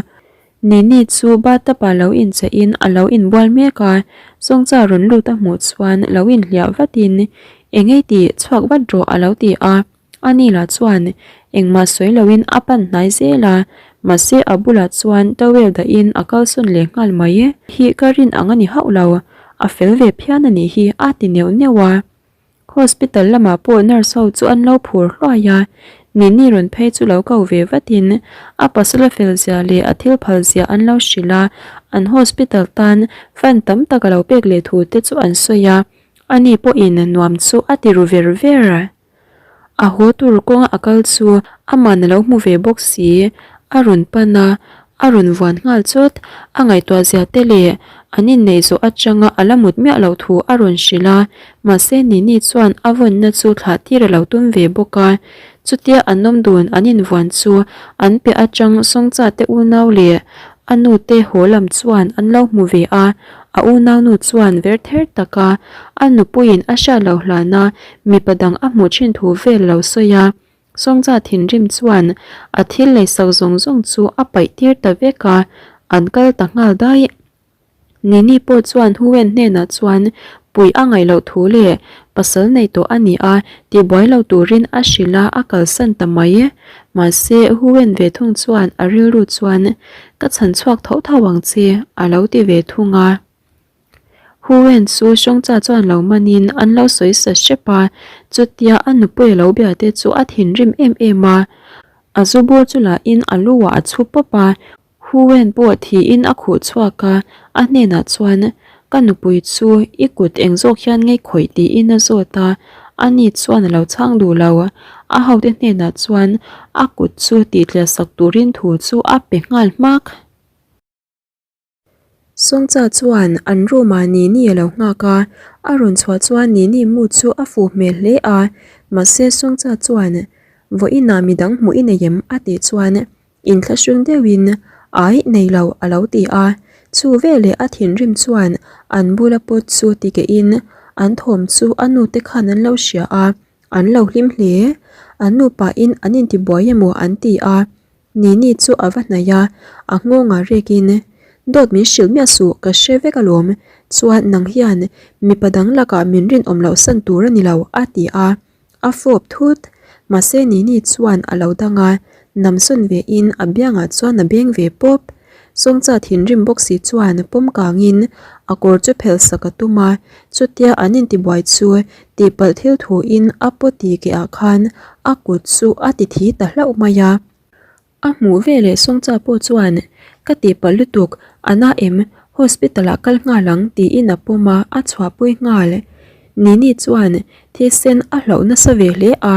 Nini chu bathtub ah lo incheihin a lo inbual mek a, Sawngcha rawn lut a hmuh chuan lo inhliah vatin, Engei tih chhuak vat rawh a lo ti a. Ani lah chuan engmah sawi loin a pan hnai zel a, mahse a bulah chuan towel dahin a kalsawn leh nghal mai. Hi ka rin ang a ni hauh lo, a fel ve phian a nih hi a ti neuh neuh a. Hospital lamah pawh nurse ho chu an lo phur hluai a, Nini rawn phei chu lo ko ve vatin a pasal a fel zia leh a thil phal zia an lo hrilh a, an hospital tan fund tam tak a lo pek leh thu te chu an sawi a, ani pawhin nuam chu a ti ru ver ver. A haw tur kawnga a kal chu aman a lo hmu ve bawk si, a rawn pan a, a rawn vuan nghal chawt. A ngaihtuah zia te leh an inneih zawh atanga a la mut miah loh thu a rawn hrilh a, mahse Nini chuan a vawnna chu thlah tir a lo tum ve bawk a. Chutia an awm dun an invuan chu an piah atang Sawngcha te unau leh a nu te haw lam chuan an lo hmu ve a, a unaunu chuan verther taka a nupuiin a hriat loh hlana Mipa dang a hmuh thin thu vel lo sawi a, Sawngcha thinrim chuan a thil leisak zawng zawng chu a paih tir ta vek a, an kal ta nghal daih. Nini pawh chuan Huwen hnenah chuan puih a ngaih loh thu leh pasal nei tawh a ni a, tibuai lo turin a hrilh a, a kalsan ta mai. Mahse, Huwen ve thung chuan a rilru chuan, Ka chhan chhuak tho tho ang che, a lo ti ve thung a. Huwen chu Songcha chuan lo manin an lo sawi sa hrep a, chutia a nupui a lo bia te chu a thinrim em em a. A zu bur chu lahin a lu ah a chhu pawp a, Huwen pawh thiin a khuh chhuak a, a hnenah chuan, Ka nupui chu i kut eng zawk hian ngei khawih tiin a zawt a, ani chuan a lo chhang duh lo. A hote hnenah chuan a kut chu tih tliah sak turin thu chu a pe nghal hmak. Sawngcha chuan an room ah Nini a lo nghak a, a rawn chhuah chuan Nini mu chu a fuh hmel hle a, mahse Sawngcha chuan vawiinah midang hmuh i nei em a tih chuan inthlahrung deuhin ai nei lo a lo ti a, chu veleh a thinrim chuan an bula pot chu ti kehin an thawm chu a nu te khan an lo hria a, an lo hlim hle, an nupain an intibuai emaw an ti a. Nini chu a va hnaih a, a nghawngah rekin, Dawt min hrilh miah suh, ka hre vek alawm. Chuan nang hian mipa dang lakah min rinawm loh san tur a ni lo, a ti a. A fawp thut. Mahse Nini chuan a lo dang a, namsawn ve in a biangah chuan a beng ve pawp. Sawngcha thinrim bawk si chuan pawm kangin a kawr chu phelh sak a tum a, chutia an intibuai chu tihpalh thil thuin a pawti ke ah khan a kut chu a ti thi ta hlauh mai a. A hmuh veleh Sawngcha pawh chuan ka tihpalh lutuk, a na em, hospital ah kal nghal ang tiin a pawm a, a chhuahpui nghal. Nini chuan thisen a hlauh nasa ve hle a.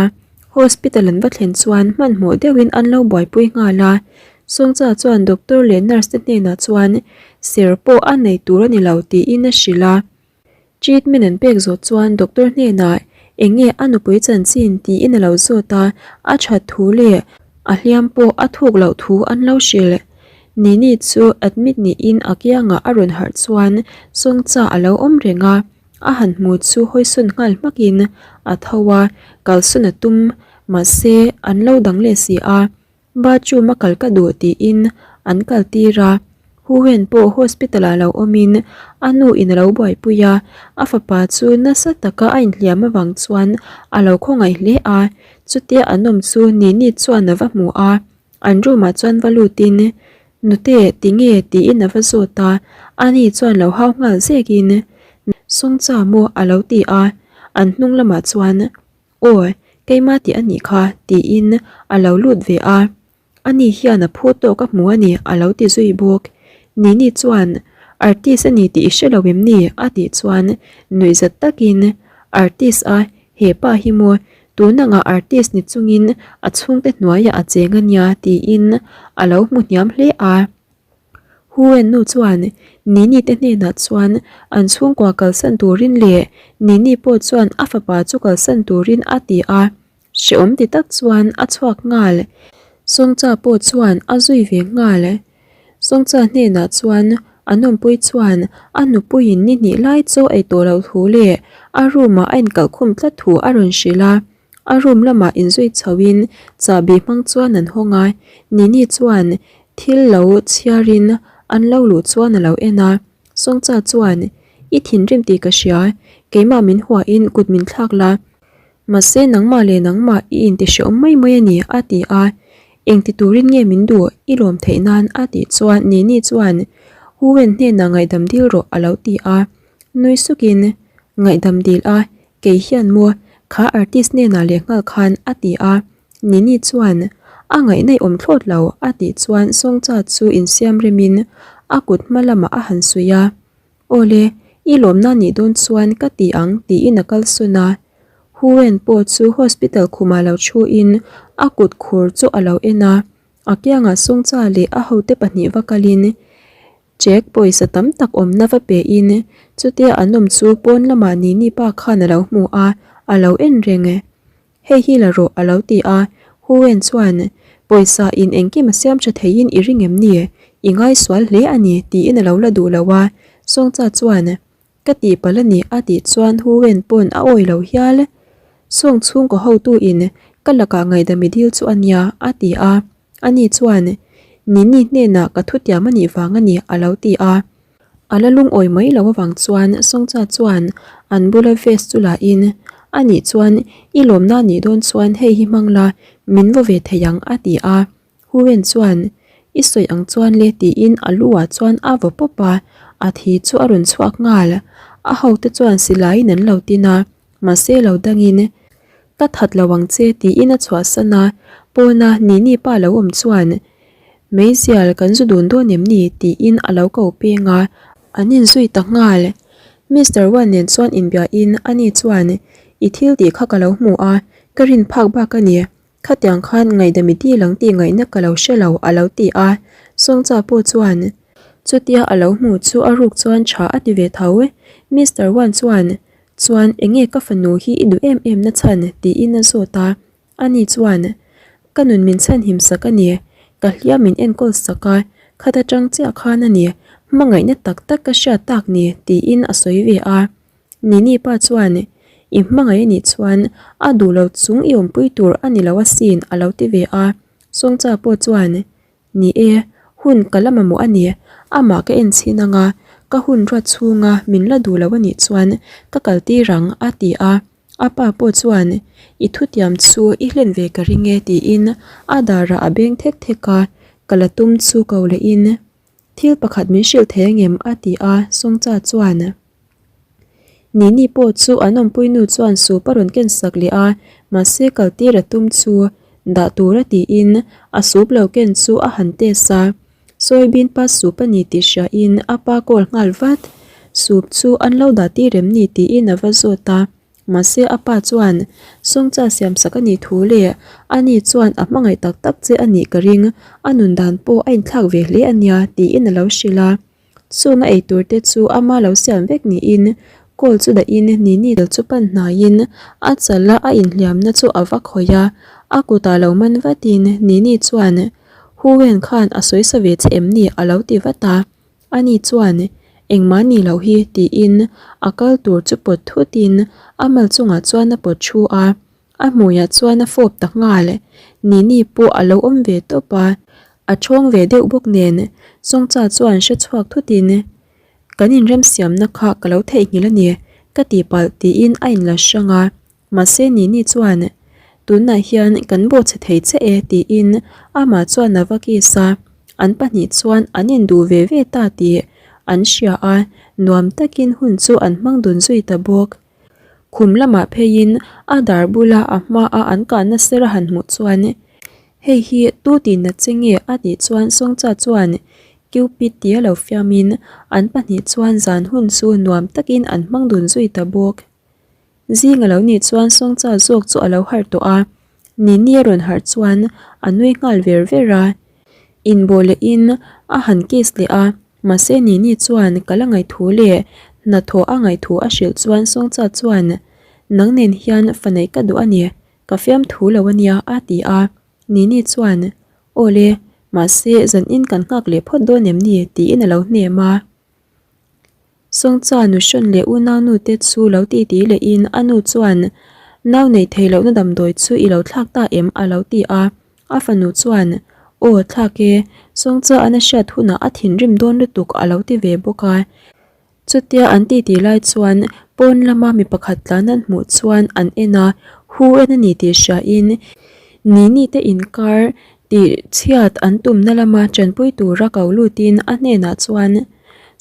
Hospital an va thlen chuan hmanhmawh deuhin an lo buaipui nghal a, Sawngcha chuan doctor leh nurse te hnenah chuan ser pawh a nei tur a ni lo tiin a hrilh a. Treatment an pek zawh chuan doctor hnenah eng nge a nupui chanchin tiin a lo zawt a, a that thu leh a hliam pawh a thuk loh thu an lo hrilh. Nini chu admit niin a kiangah a rawn harh chuan Sawngcha a lo awm reng a. A han hmu chu hawisawn nghal hmakin a tho a, kalsawn a tum mahse an lo dang leh si a, bathroom a kal ka duh tiin an kal tir a, Huwen pawh hospital ah lo awmin a nu in a lo buaipui a, a fapa chu nasa taka a inhliam avang chuan a lo khawngaih hle a, chutia an awm chu Nini chuan a va hmu a. An room ah chuan va lutin, Nute, tinge? tiin a va zawt a, ani chuan lo hau nghal zekin, Sawngcha maw? a lo ti a, an hnung lamah chuan, Aw, keima tih a nih kha, tiin a lo lut ve a, ani hian a phu tawk a hmu a ni, a lo ti zui bawk. Nini chuan, Artist a ni tih i hre lo em ni? a tih chuan nuihzat takin, Artist a, He pa hi maw, tun anga artist ni chungin a chhungte hnuaiah a cheng a nia tiin a lo hmu hniam hle a. Huwen nu chuan Nini te hnenah chuan an chhungkua kalsan turin leh Nini pawh chuan a fapa chu kalsan turin a ti a, hrehawm ti tak chuan a chhuak nghal. Sawngcha pawh chuan a zui ve nghal. Sawngcha hnenah chuan a nawmpui chuan a nupuiin ni hnih lai chaw ei tawh loh thu leh a room ah a inkalh khum tlat thu a rawn hrilh a. A room lamah inzui chhoin chahbi hmang chuan an hawng a, Nini chuan thil lo chhiarin an lo luh chuan a lo en a. Sawngcha chuan, I thinrim tih ka hria, keimah min huahin kut min thlak la, Mahse nangmah leh nangmah i intihrehawm mai mai a ni, a ti a. Engti turin nge min duh i lawm theih nan? a tih chuan Nini chuan Huwen hnenah ngaihdam dil rawh a lo ti a. Nui sukin, Ngaihdam dil a, kei hian maw kha artist hnenah leh nghal khan a ti a. Nini chuan, A ngaihnaih awm thlawt lo, a tih chuan Sawngcha chu insiam remin a kut hma lamah a han suih a. Awle, i lawmna nih dawn chuan ka ti ang tiin a kalsawn a. Huwen pawh chu hospital khumah lo thuin a kut khur chu a lo en a, a kiangah Sawngcha leh a hote pahnih va kalin check pawisa tam tak awmna va pein chutia an awm chu pawn lamah Nini pa khan a lo hmu a, a lo en reng. Hei hi la rawh a lo ti a, Huwen chuan, Pawisa in engkim a siam tha theiin i ring em ni? I ngaisual hle a ni tiin a lo la duh lo a, Sawngcha chuan, Ka tihpalh a ni a tih chuan Huwen pawn a awi lo hial. Sawng chhungkaw hotu in ka lakah ngaihdam i dil chu a nia a ti a, ani chuan, Nini hnenah ka thutiam a nih vang a ni a lo ti a. A la lungawi mai lo avang chuan Sawngcha chuan an bula vest chu la in, A nih chuan i lawmna nih dawn chuan hei hi hmang la, min vaw ve thei ang a ti a. Huwen chuan, I sawi ang chuan le tiin a lu ah chuan a vaw pawp a, a thi chu a rawn chhuak nghal. A hote chuan silaiin an lo tin a, mahse lo dangin, Ka that lo ang che tiin a chhuahsan a, pawna Nini pa lo awm chuan, Meizial kan zu dun dawn em ni? tiin a lo ko peng a, an inzui ta nghal. Mister Wan nen chuan inbiahin ani chuan, I thil tih kha ka lo hmu a, ka rin phak bak a ni. Khatiang khan ngaihdam i dil ang tih ngaihna ka lo hre lo a lo ti a. Sawngcha pawh chuan chutia a lo hmu chu a ruk chuan tha a ti ve tho. Mister Wan chuan, Chuan enge ka fanu hi i duh em em na chhan? tiin a zawt a. Ani chuan, Ka nun min chhanhim sak a ni, ka hliam min enkawl sak a, khat atang chiah khan a ni, hmangaihna tak tak ka hriat tak ni, tiin a sawi ve a. Nini pa chuan, I hmangaih a nih chuan a duh lo chung i awmpui tur a ni lo asin, a lo ti ve a. Sawngcha pawh chuan, Ni e, hun ka la mamawh a ni, amah ka en chhin anga ka hun ruat chhunga min la duh lo a nih chuan ka kal tir ang a ti a. A pa pawh chuan, I thutiam chu i hlen ve ka ring e tiin a darah a beng thek thek a, ka la tum chu ko lehin, Thil pakhat min hrilh thei angem? a ti a, Sawngcha chuan, Nini pawh chu an awmpui nu chuan soup a rawn ken sak leh a, mahse kal tir a tum chu dah tur a tiin a soup lo ken chu a han test a, soybean pa soup a ni tih hriain a pa call nghal vat. Soup chu an lo dah tir em ni tiin a va zawt a, mahse a pa chuan Sawngcha siam sak a nih thu leh ani chuan a hmangaih tak tak che a nih ka ring, a nun dan pawh a inthlak ve hle a nia tiin a lo hrilh a. Chung a eitur te chu ama lo siam vek niin call chu dahin Nini tel chu pan hnaiin a chal a a inhliamna chu a va khawih a, a kutah lo man vatin Nini chuan Huwen khan a sawi sa ve che em ni a lo ti vat a, ani chuan engmah ni loh hi tiin a kal tur chu pawt thutin a mal chungah chuan a pawt thu a. A hmuiah chuan a fawp ta nghal. Nini pawh a lo awm ve tawp a, a thawng ve deuh bawk nen Sawngcha chuan hre chhuak thutin, Kan inremsiamna kha ka lo theihnghilh a ni, ka tihpalh tiin a inla hrang a. Mahse Nini chuan, Tunah hian kan bawhchhe thei che e tiin amah chuan a va kiss a, an pahnih chuan an induh ve ve ta tih an hria a, nuam takin hun chu an hmang dun zui ta bawk. Khum lamah pheiin a dar bula a hmaa an kahna ser a han hmuh chuan, Hei hi tu tihna che nge? a tih chuan Sawngcha chuan Cupid tia lo fiamin an pahnih chuan zan hun chu nuam takin an hmang dun zui ta bawk. Zing a lo nih chuan Sawngcha zawk chu a lo harh tawh a, Nini a rawn harh chuan a nui nghal ver ver a, inbawh lehin a han kiss leh a. Mahse Nini chuan ka la ngaihthu leh hnathawh a ngaihthu a hrilh chuan Sawngcha chuan Nang nen hian fa neih ka duh a ni, ka fiamthu lo a nia a ti a. Nini chuan Aw le, mahse zan in kan nghak leh phawt dawn em ni tiin a lo hnem a. Sawngcha nuhrawn leh unaunu te chu lo titi lehin a nu chuan Nau neih theih lohna damdawi chu i lo thlak ta em a lo ti a. A fanu chuan, Aw, thlak e, Sawngcha an a hriat hunah a thinrim dawn lutuk a lo ti ve bawk a. Chutia an titi lai chuan pawn lama mi pakhat tlan an hmuh chuan an en a, hu en a ni tih hriain Nini te inkar tih chhiat an tumna lama tanpui tura ko lutin a hnenah chuan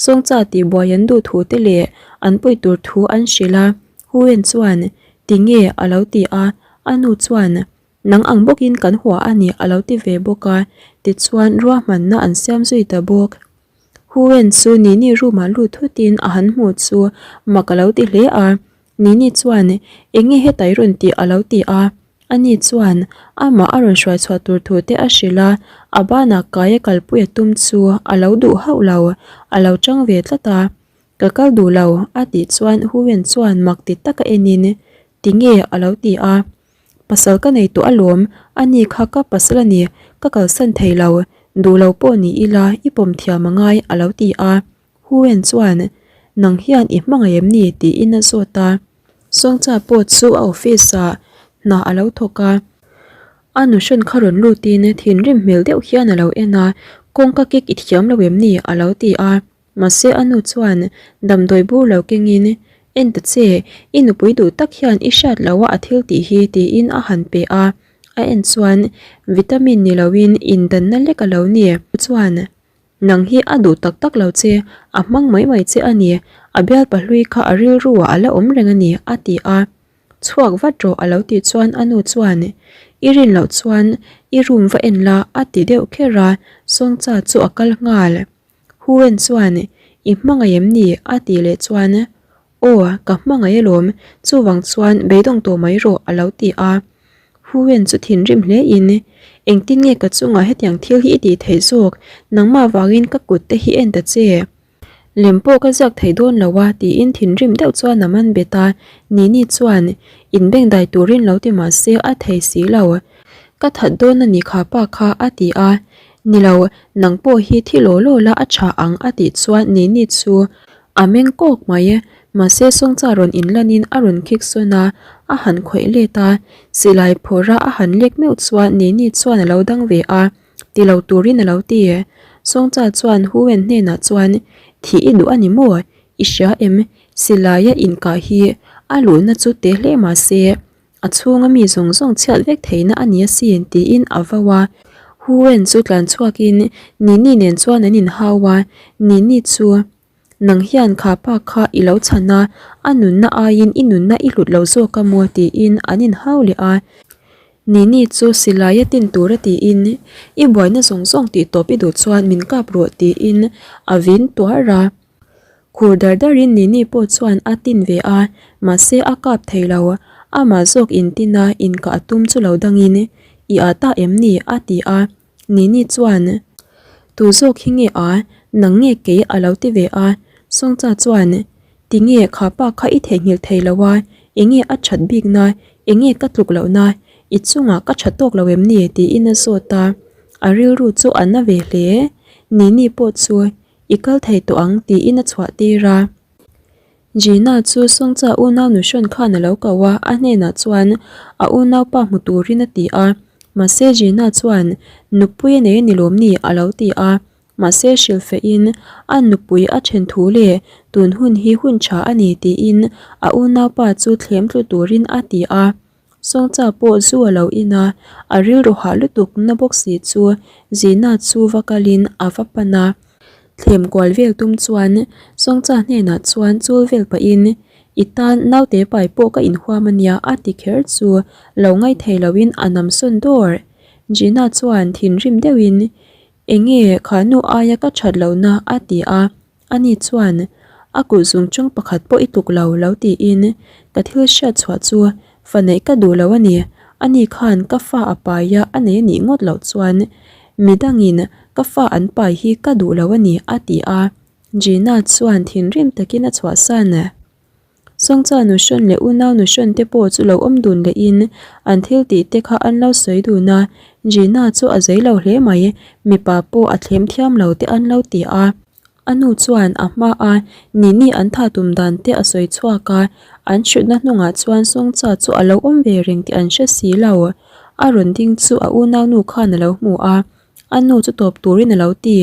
Sawngcha tihbuai an duh thu te leh an puih tur thu an hrilh a. Hu en chuan, Tinge? a lo ti a, a nu chuan, Nang ang bawkin kan hua a ni a lo ti ve bawk a, tichuan ruahmanna an siam zui ta bawk. Huwen chu Nini room ah lut thutin a han hmuh chu mak a lo ti hle a, Nini chuan eng nge heta i rawn tih a lo ti a, ani chuan amah a rawn hruai chhuah tur thu te a hrilh a, a banah kai a kalpui a tum chu a lo duh hauh lo, a lo chang ve tlat a. Ka kal duh lo a tih chuan Huwen chuan mak ti taka enin tinge a lo ti a. Pasal ka nei tawh alawm, ani kha ka pasal a ni, ka kalsan thei lo, duh lo pawh ni ila i pawm thiam a ngai a lo ti a. Huwen chuan, Nang hian i hmangaih em ni? tiin a zawt a. Sawngcha pawh chu a office ah hna a lo thawk a, a nuhrawn kha rawn lutin thinrim hmel deuh hian a lo en a, Kawngka kik i thiam lo em ni? a lo ti a. Mahse a nu chuan damdawi bur lo kengin, En ta che, i nupui duh tak hian i hriat lo a a thil tih hi tiin a han pe a, a en chuan vitamin ni loin indanna lek a lo ni. Chuan nang hi a duh tak tak lo che, a hmang mai mai che a ni, a bialpa hlui kha a rilru ah a la awm reng a ni a ti a. Chhuak vat rawh a lo tih chuan a nu chuan I rin loh chuan i room va en la a ti deuh kher a, Sawngcha chu a kal nghal. Huwen chuan, I hmangaih em ni? a tih leh chuan, Aw, ka hmangaih alawm, chuvang chuan beidawng tawh mai rawh a lo ti a. Huwen chu thinrim hle in, Engtin nge ka chungah hetiang thil hi i tih theih zawk, nangmah vangin ka kut te hi en ta che. Lem pawh ka ziak thei dawn lo a tiin thinrim deuh chuan a man bet a, Nini chuan inbengdai turin lo ti mah se a thei si lo. Ka that dawn a ni kha pa kha a ti a, Ni lo, nang pawh hi thi law law la a tha ang a tih chuan Nini chu a meng kawk mai. Mahse Sawngcha rawn inlanin a rawn khik sawn a, a han khawih let a, silai phawrh a a han lek meuh chuan Nini chuan a lo dang ve a, ti lo turin a lo ti. Sawngcha chuan Hu Wen hnenah chuan, Thih i duh a ni maw? I hria em? Silaia inkah hi a luhna chu te hle mah se, A chhunga mi zawng zawng chhiat vek theihna a ni asin tiin a vau a. Hu Wen chu tlan chhuakin Nini nen chuan an inhau a, Nini chu, Nang hian kha pa kha i lo chhan a, a nunna aiin i nunna i hlut lo zawk a maw tiin an inhau leh a. Nini chu silai a tin tur a tiin, I buaina zawng zawng tih tawp i duh chuan min kap rawh tiin a vin tuar a. Khur dar darin Nini pawh chuan a tin ve a, mahse a kap thei lo. Amah zawk intin a, inkah a tum chu lo dangin, I ah ta em ni? a ti a. Nini chuan, Tu zawk hi nge a? Nang nge kei? a lo ti ve a. Sawngcha chuan, Tinge kha pa kha i theihnghilh thei lo a, enge a that bikna, enge ka tluk lohna, i chungah ka tha tawk lo em ni? tiin a zawt a. A rilru chu a na ve hle. Nini pawh chu I kal thei tawh ang tiin a chhuah tir a. Gina chu Songcha unau nuhrawn khan a lo ko a, a hnenah chuan a unaupa hmu turin a ti a. Mahse Gina chuan nupui a nei a ni lawm ni a lo ti a. Mahse hrilhfehin a nupui a then thu leh tun hun hi hun tha a ni tiin a unaupa chu thlem tlu turin a ti a. Sawngcha pawh zu a lo in a, a rilru hah lutuk na bawk si chu Zina chu va kalin a va pan a. Thlem kual vel tum chuan Sawngcha hnenah chuan chul vel pahin, I tan naute pai pawh ka inhuam a nia a ti kher chu lo ngaithei loin a nam sawn dawr. Gina chuan thinrim deuhin, Enge kha nu aia ka that lohna a ti a. Ani chuan, A kulh zung chung pakhat pawh i tluk lo lo tiin ka thil hriat chhuah chu fa neih ka duh lo a ni. Ani khan ka fa a pai a, a nei a nih ngawt loh chuan midangin ka fa an pai hi ka duh lo a ni, a ti a. Gina chuan thinrim takin a chhuahsan. Sawngcha nuhrawn leh unau nuhrawn te pawh chu lo awm dun leh in an thil tih te kha an lo sawi dun a, Gina chu a zei lo hle mai, mipa pawh a thlem thiam lo te an lo ti a. A nu chuan a hma a Nini an tha tum dan te a sawi chhuak a, an hrutna hnungah chuan Sawngcha chu a lo awm ve reng tih an hre si lo. A rawn ding chu a unau nu khan a lo hmu a, A nu chu tawp turin a lo ti.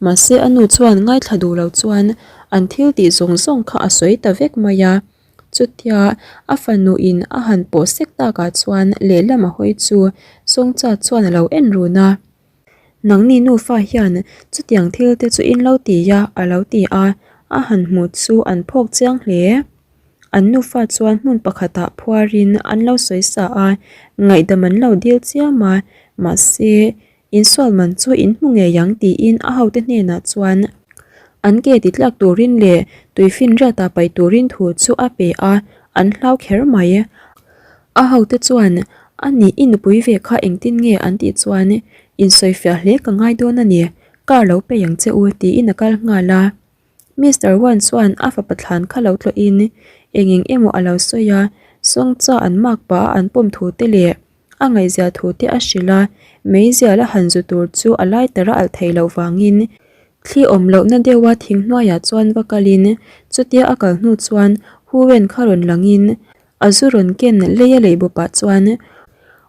Mahse a nu chuan ngaithla duh lo chuan an thil tih zawng zawng kha a sawi ta vek mai a. Chutia a fanu in a han pawh sek takah chuan lehlam a hawi chu Sawngcha chuan a lo en run a. Nangni nufa hian chutiang thil te chu in lo ti a a lo ti a, a han hmuh chu an phawk chiang hle. An nufa chuan hmun pakhatah phuarin an lo sawi sa a, ngaihdam an lo dil chiam a, mahse insual man chu in hmu ngei ang tiin a hote hnenah chuan an ke ti tlak turin leh tuifinriatah paih turin thu chu a pe a, an hlau kher mai. A hote chuan a nih i nupui ve kha engtin nge an tih chuan insawifiah hle ka ngai dawn a ni, car lo pe ang che u tiin a kal nghal a. Mister Wan chuan a fapa thlan kha lo tlawhin eng eng emaw a lo sawi a, Sawngcha an mak pah a an pawm thu te leh a ngaihzia thu te a hrilh a, meizial a han zu tur chu a lai tar a alh theih loh vangin thli awm lohna deuha thing hnuaiah chuan va kalin chutia a kal hnu chuan Hu Wen kha rawn langin A zu rawn ken lei a lei bawpah chuan,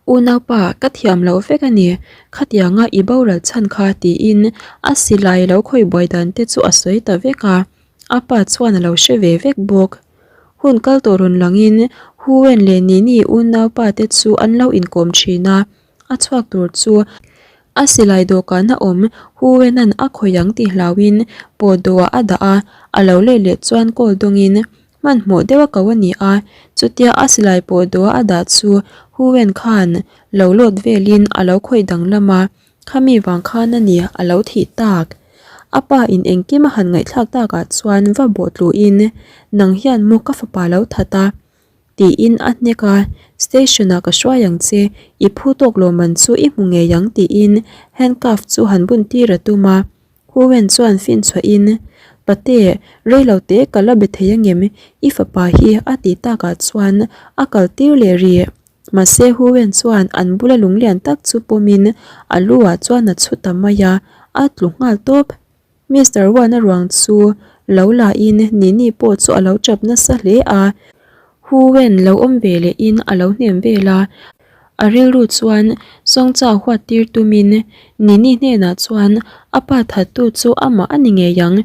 Unaupa, ka thiam loh vek a ni, khatianga i boral chhan kha tiin a silai lo khawih buai dan te chu a sawi ta vek a, a pa chuan a lo hre ve vek bawk. Hun kal tawh rawn langin Hu Wen leh Nini unaupa te chu an lo inkawm thin a, a chhuak tur chu a silai dawhkan a awm Hu Wen-a'n a khawih ang tih hlauhin pawh dawhah a dah a, a lo let leh chuan call dawngin Hmanhmawh deuh a ko a ni a, chutia a silai pawh dawh a dah chu Hu Wen khan lo lawt velin a lo khawih danglam a, khami vang khan a ni a lo thih tak. A pa in engkim a han ngaihthlak takah chuan va bawh tluhin, Nang hian maw ka fapa lo that a? tiin a hnek a, Station ah ka hruai ang che, i phu tawk lo man chu i hmu ngei ang tiin handcuff chu han bun tir a tum a. Hu Wen chuan fin chhuahin, Pate, reilo te ka la be thei angem, i fapa hi a tih takah chuan a kal tir leh rih. Mahse Hu Wen chuan an bula lunglian tak chu pawmin a lu ah chuan a chhu ta mai a, a tlu nghal tawp. Mister Wan-a ruang chu lo la in Nini pawh chu a lo tap nasa hle a. Hu Wen lo awm ve lehin a lo hnem vel a, a rilru chuan Songcha huat tir tumin Nini hnenah chuan a pa thattu chu amah a ni ngei ang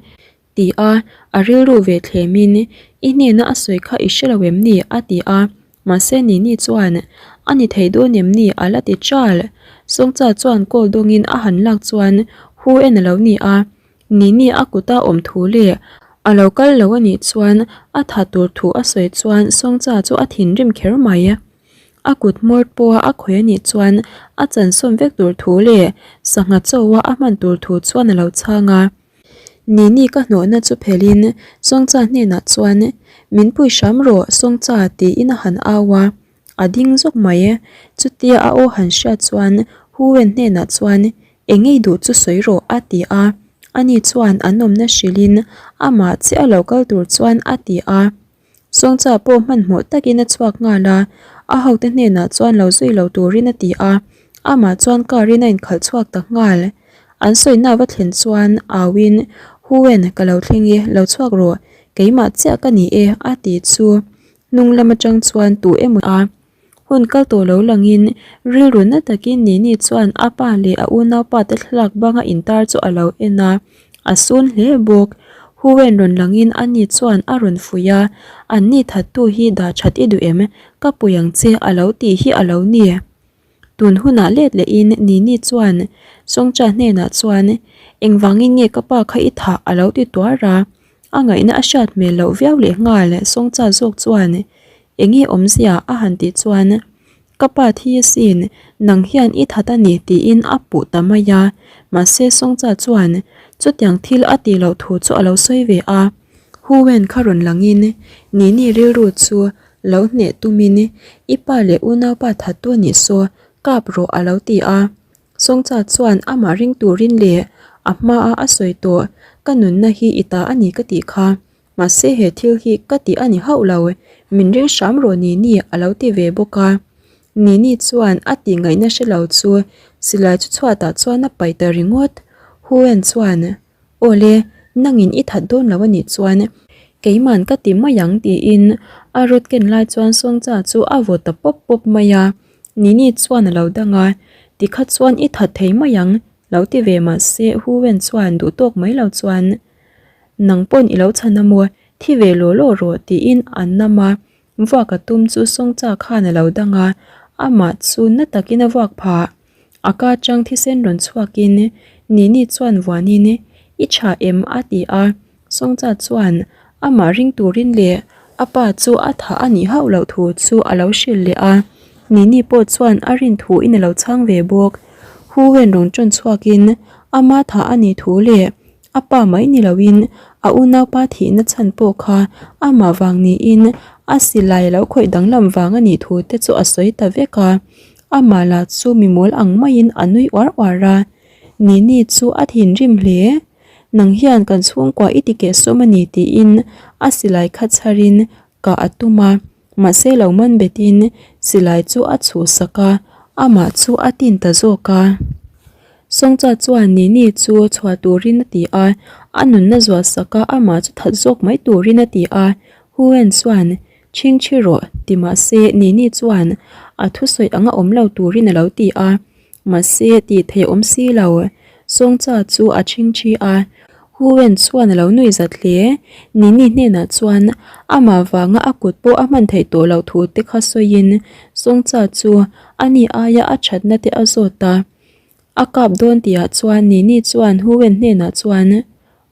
ti a, a rilru ve thlemin I hnena a sawi kha i hre lo em ni? a ti a, mahse Nini chuan A ni thei dawn em ni? a la ti chal. Songcha chuan call dawngin a han lak chuan Hu En a lo ni a, Nini a kuta awm thu leh a lo kal lo a nih chuan a tha tur thu a sawi chuan Songcha chu a thinrim kher mai. A kut hmawr pawha a khawih a nih chuan a chansawm vek tur thu leh sangha chaw a a hman tur thu chuan a lo chhang a. Nini ka hnawhna chu phelhin Songcha hnenah chuan, Min pui hram rawh Songcha tiin a han au a. A ding zawk mai. Chutia a aw han hriat chuan Hu Wen hnenah chuan, Eng ngei duh chu sawi rawh a ti a. Ani chuan an awmna hrilhin amah chiah lo kal tur chuan a ti a. Sawngcha pawh hmanhmawh takin a chhuak nghal a, a hote hnenah chuan lo zui lo turin a ti a. Amah chuan car in a inkhalh chhuak ta nghal. An sawina va thlen chuan auin, Hu Wen, ka lo thleng e, lo chhuak rawh, keimah chiah ka ni e a ti chu. Hnung lam atang chuan tu emaw a hun kal tawh lo langin rilru na takin Nini chuan a pa leh a unaupa te thlalak banga intar chu a lo en a, a sun hle bawk. Huwen rawn langin ani chuan a rawn fuih a, Anni thattu hi dah that i duh em? Ka pui ang che a lo tih hi a lo ni. Tun hunah let lehin Nini chuan Songcha hnenah chuan, Engvangin nge ka pa kha i thah? a lo ti tuar a. A ngaihna a hriat hmel loh viau leh nghal Songcha zawk chuan, Enge awmzia? a han tih chuan, Ka pa thi asin, nang hian i that a ni tiin a puh ta mai a. Mahse Songcha chuan chutiang thil a tih loh thu chu a lo sawi ve a. Hu Wen kha rawn langin Nini rilru chu Lo hneh tumin i pa leh unaupa thattu a nih saw kap rawh a lo ti a. Sawngcha chuan amah ring turin leh a hmaa a sawi tawh ka nunna hi i ta a ni ka tih kha. Mahse he thil hi ka tih a ni hauh lo, min ring hram rawh Nini a lo ti ve bawk a. Nini chuan a tih ngaihna hre lo chu silai chu chhuatah chuan a paih ta ringawt. Huwen chuan Awle, nangin i that dawn lo a nih chuan keiman ka ti mai ang tiin a rawt ken lai chuan Sawngcha chu a vaw ta pawp pawp mai a, Nini chuan a lo dang a, tikha chuan i that thei mai ang lo ti ve mah se Hu Wen chuan duh tawk mai lo chuan Nang pawn i lo chhan a maw, thi ve law law rawh tiin an nam a, Vuak a tum chu Sawngcha khan a lo dang a, amah chu na takin a vuak phah. A ka chang thisen rawn chhuakin Nini chuan vuanin I tha em? a ti a, Sawngcha chuan amah ring turin leh a pa chu a thah a nih hauh loh thu chu a lo hrilh leh a, Nini pawh chuan a rin thuin a lo chhang ve bawk. Hu Wen rawn ṭawn chhuakin ama thah a nih thu leh A pa mai ni loin a unaupa thihna chhan pawh kha amah vang niin a silai lo khawih danglam vang a nih thu te chu a sawi ta vek a. Amah lah chu mi mawl ang maiin a nui uar uar a. Nini chu a thinrim hle. Nang hian kan chhungkua i ti kehsawm a ni tiin a silai kha chharin kah a tum a. Mahse lo man betin silai chu a chhuhsak a, amah chu a tin ta zawk a. Sawngcha chuan Nini chu chhuah turin a ti a, a nunna zuahsak a amah chu that zawk mai turin a ti a. Hu Wen chuan, Chhingchhi rawh, ti mahse Nini chuan a thusawi anga awm lo turin a lo ti a. Mahse tih theih awm si lo. Sawngcha chu a chhingchhi a, Hu Wen chuan a lo nui zat hle. Nini hnenah chuan amah vanga a kut pawh a hman theih tawh loh thu te kha sawiin Sawngcha chu ani aia a thatna te a zawt a. A kap dawn tihah chuan Nini chuan Hu Wen hnenah chuan,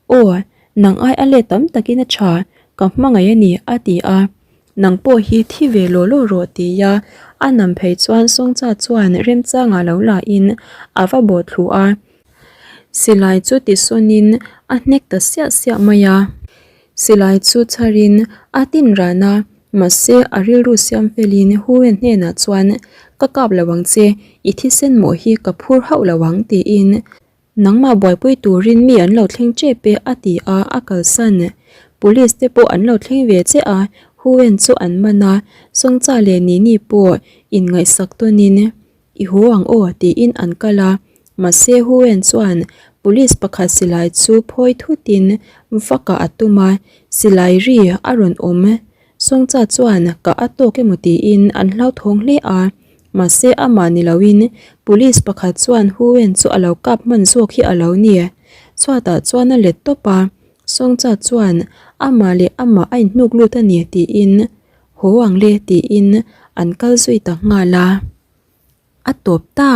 Aw, nang ai a let tam takin a tha, ka hmangaih a ni, a ti a. Nang pawh hi thi ve law law rawh tia a nam phei chuan Sawngcha chuan remchangah lo la in a va bawh thlu a. Silai chu tisawnin a hnek ta siah siah mai a. Silai chu chharin a tin ran a, mahse a rilru siam felin Huwen hnenah chuan Ka kap lo ang che, i thisen mawh hi ka phur hauh lo ang tiin Nangmah buaipui turin mi an lo thleng tep e a ti a, a kalsan. Police te pawh an lo thleng ve che a, Huwen chu an man a, Sawngcha leh Nini pawh inngaihsak tawnin I haw ang aw tiin an kal a, mahse Huwen chuan police pakhat silai chu phawi thutin vakah a tum a, silai ri a rawn awm. Sawngcha chuan kah a tawk emaw tiin an hlauthawng hle a, mahse amah ni loin police pakhat chuan Hu Wen chu a lo kap hman zawk hi a lo ni. Chhuatah chuan a let tawp a, Sawngcha chuan amah leh amah a inhnuk lut a ni tiin haw ang le tiin an kal zui ta nghal a. A tawp ta.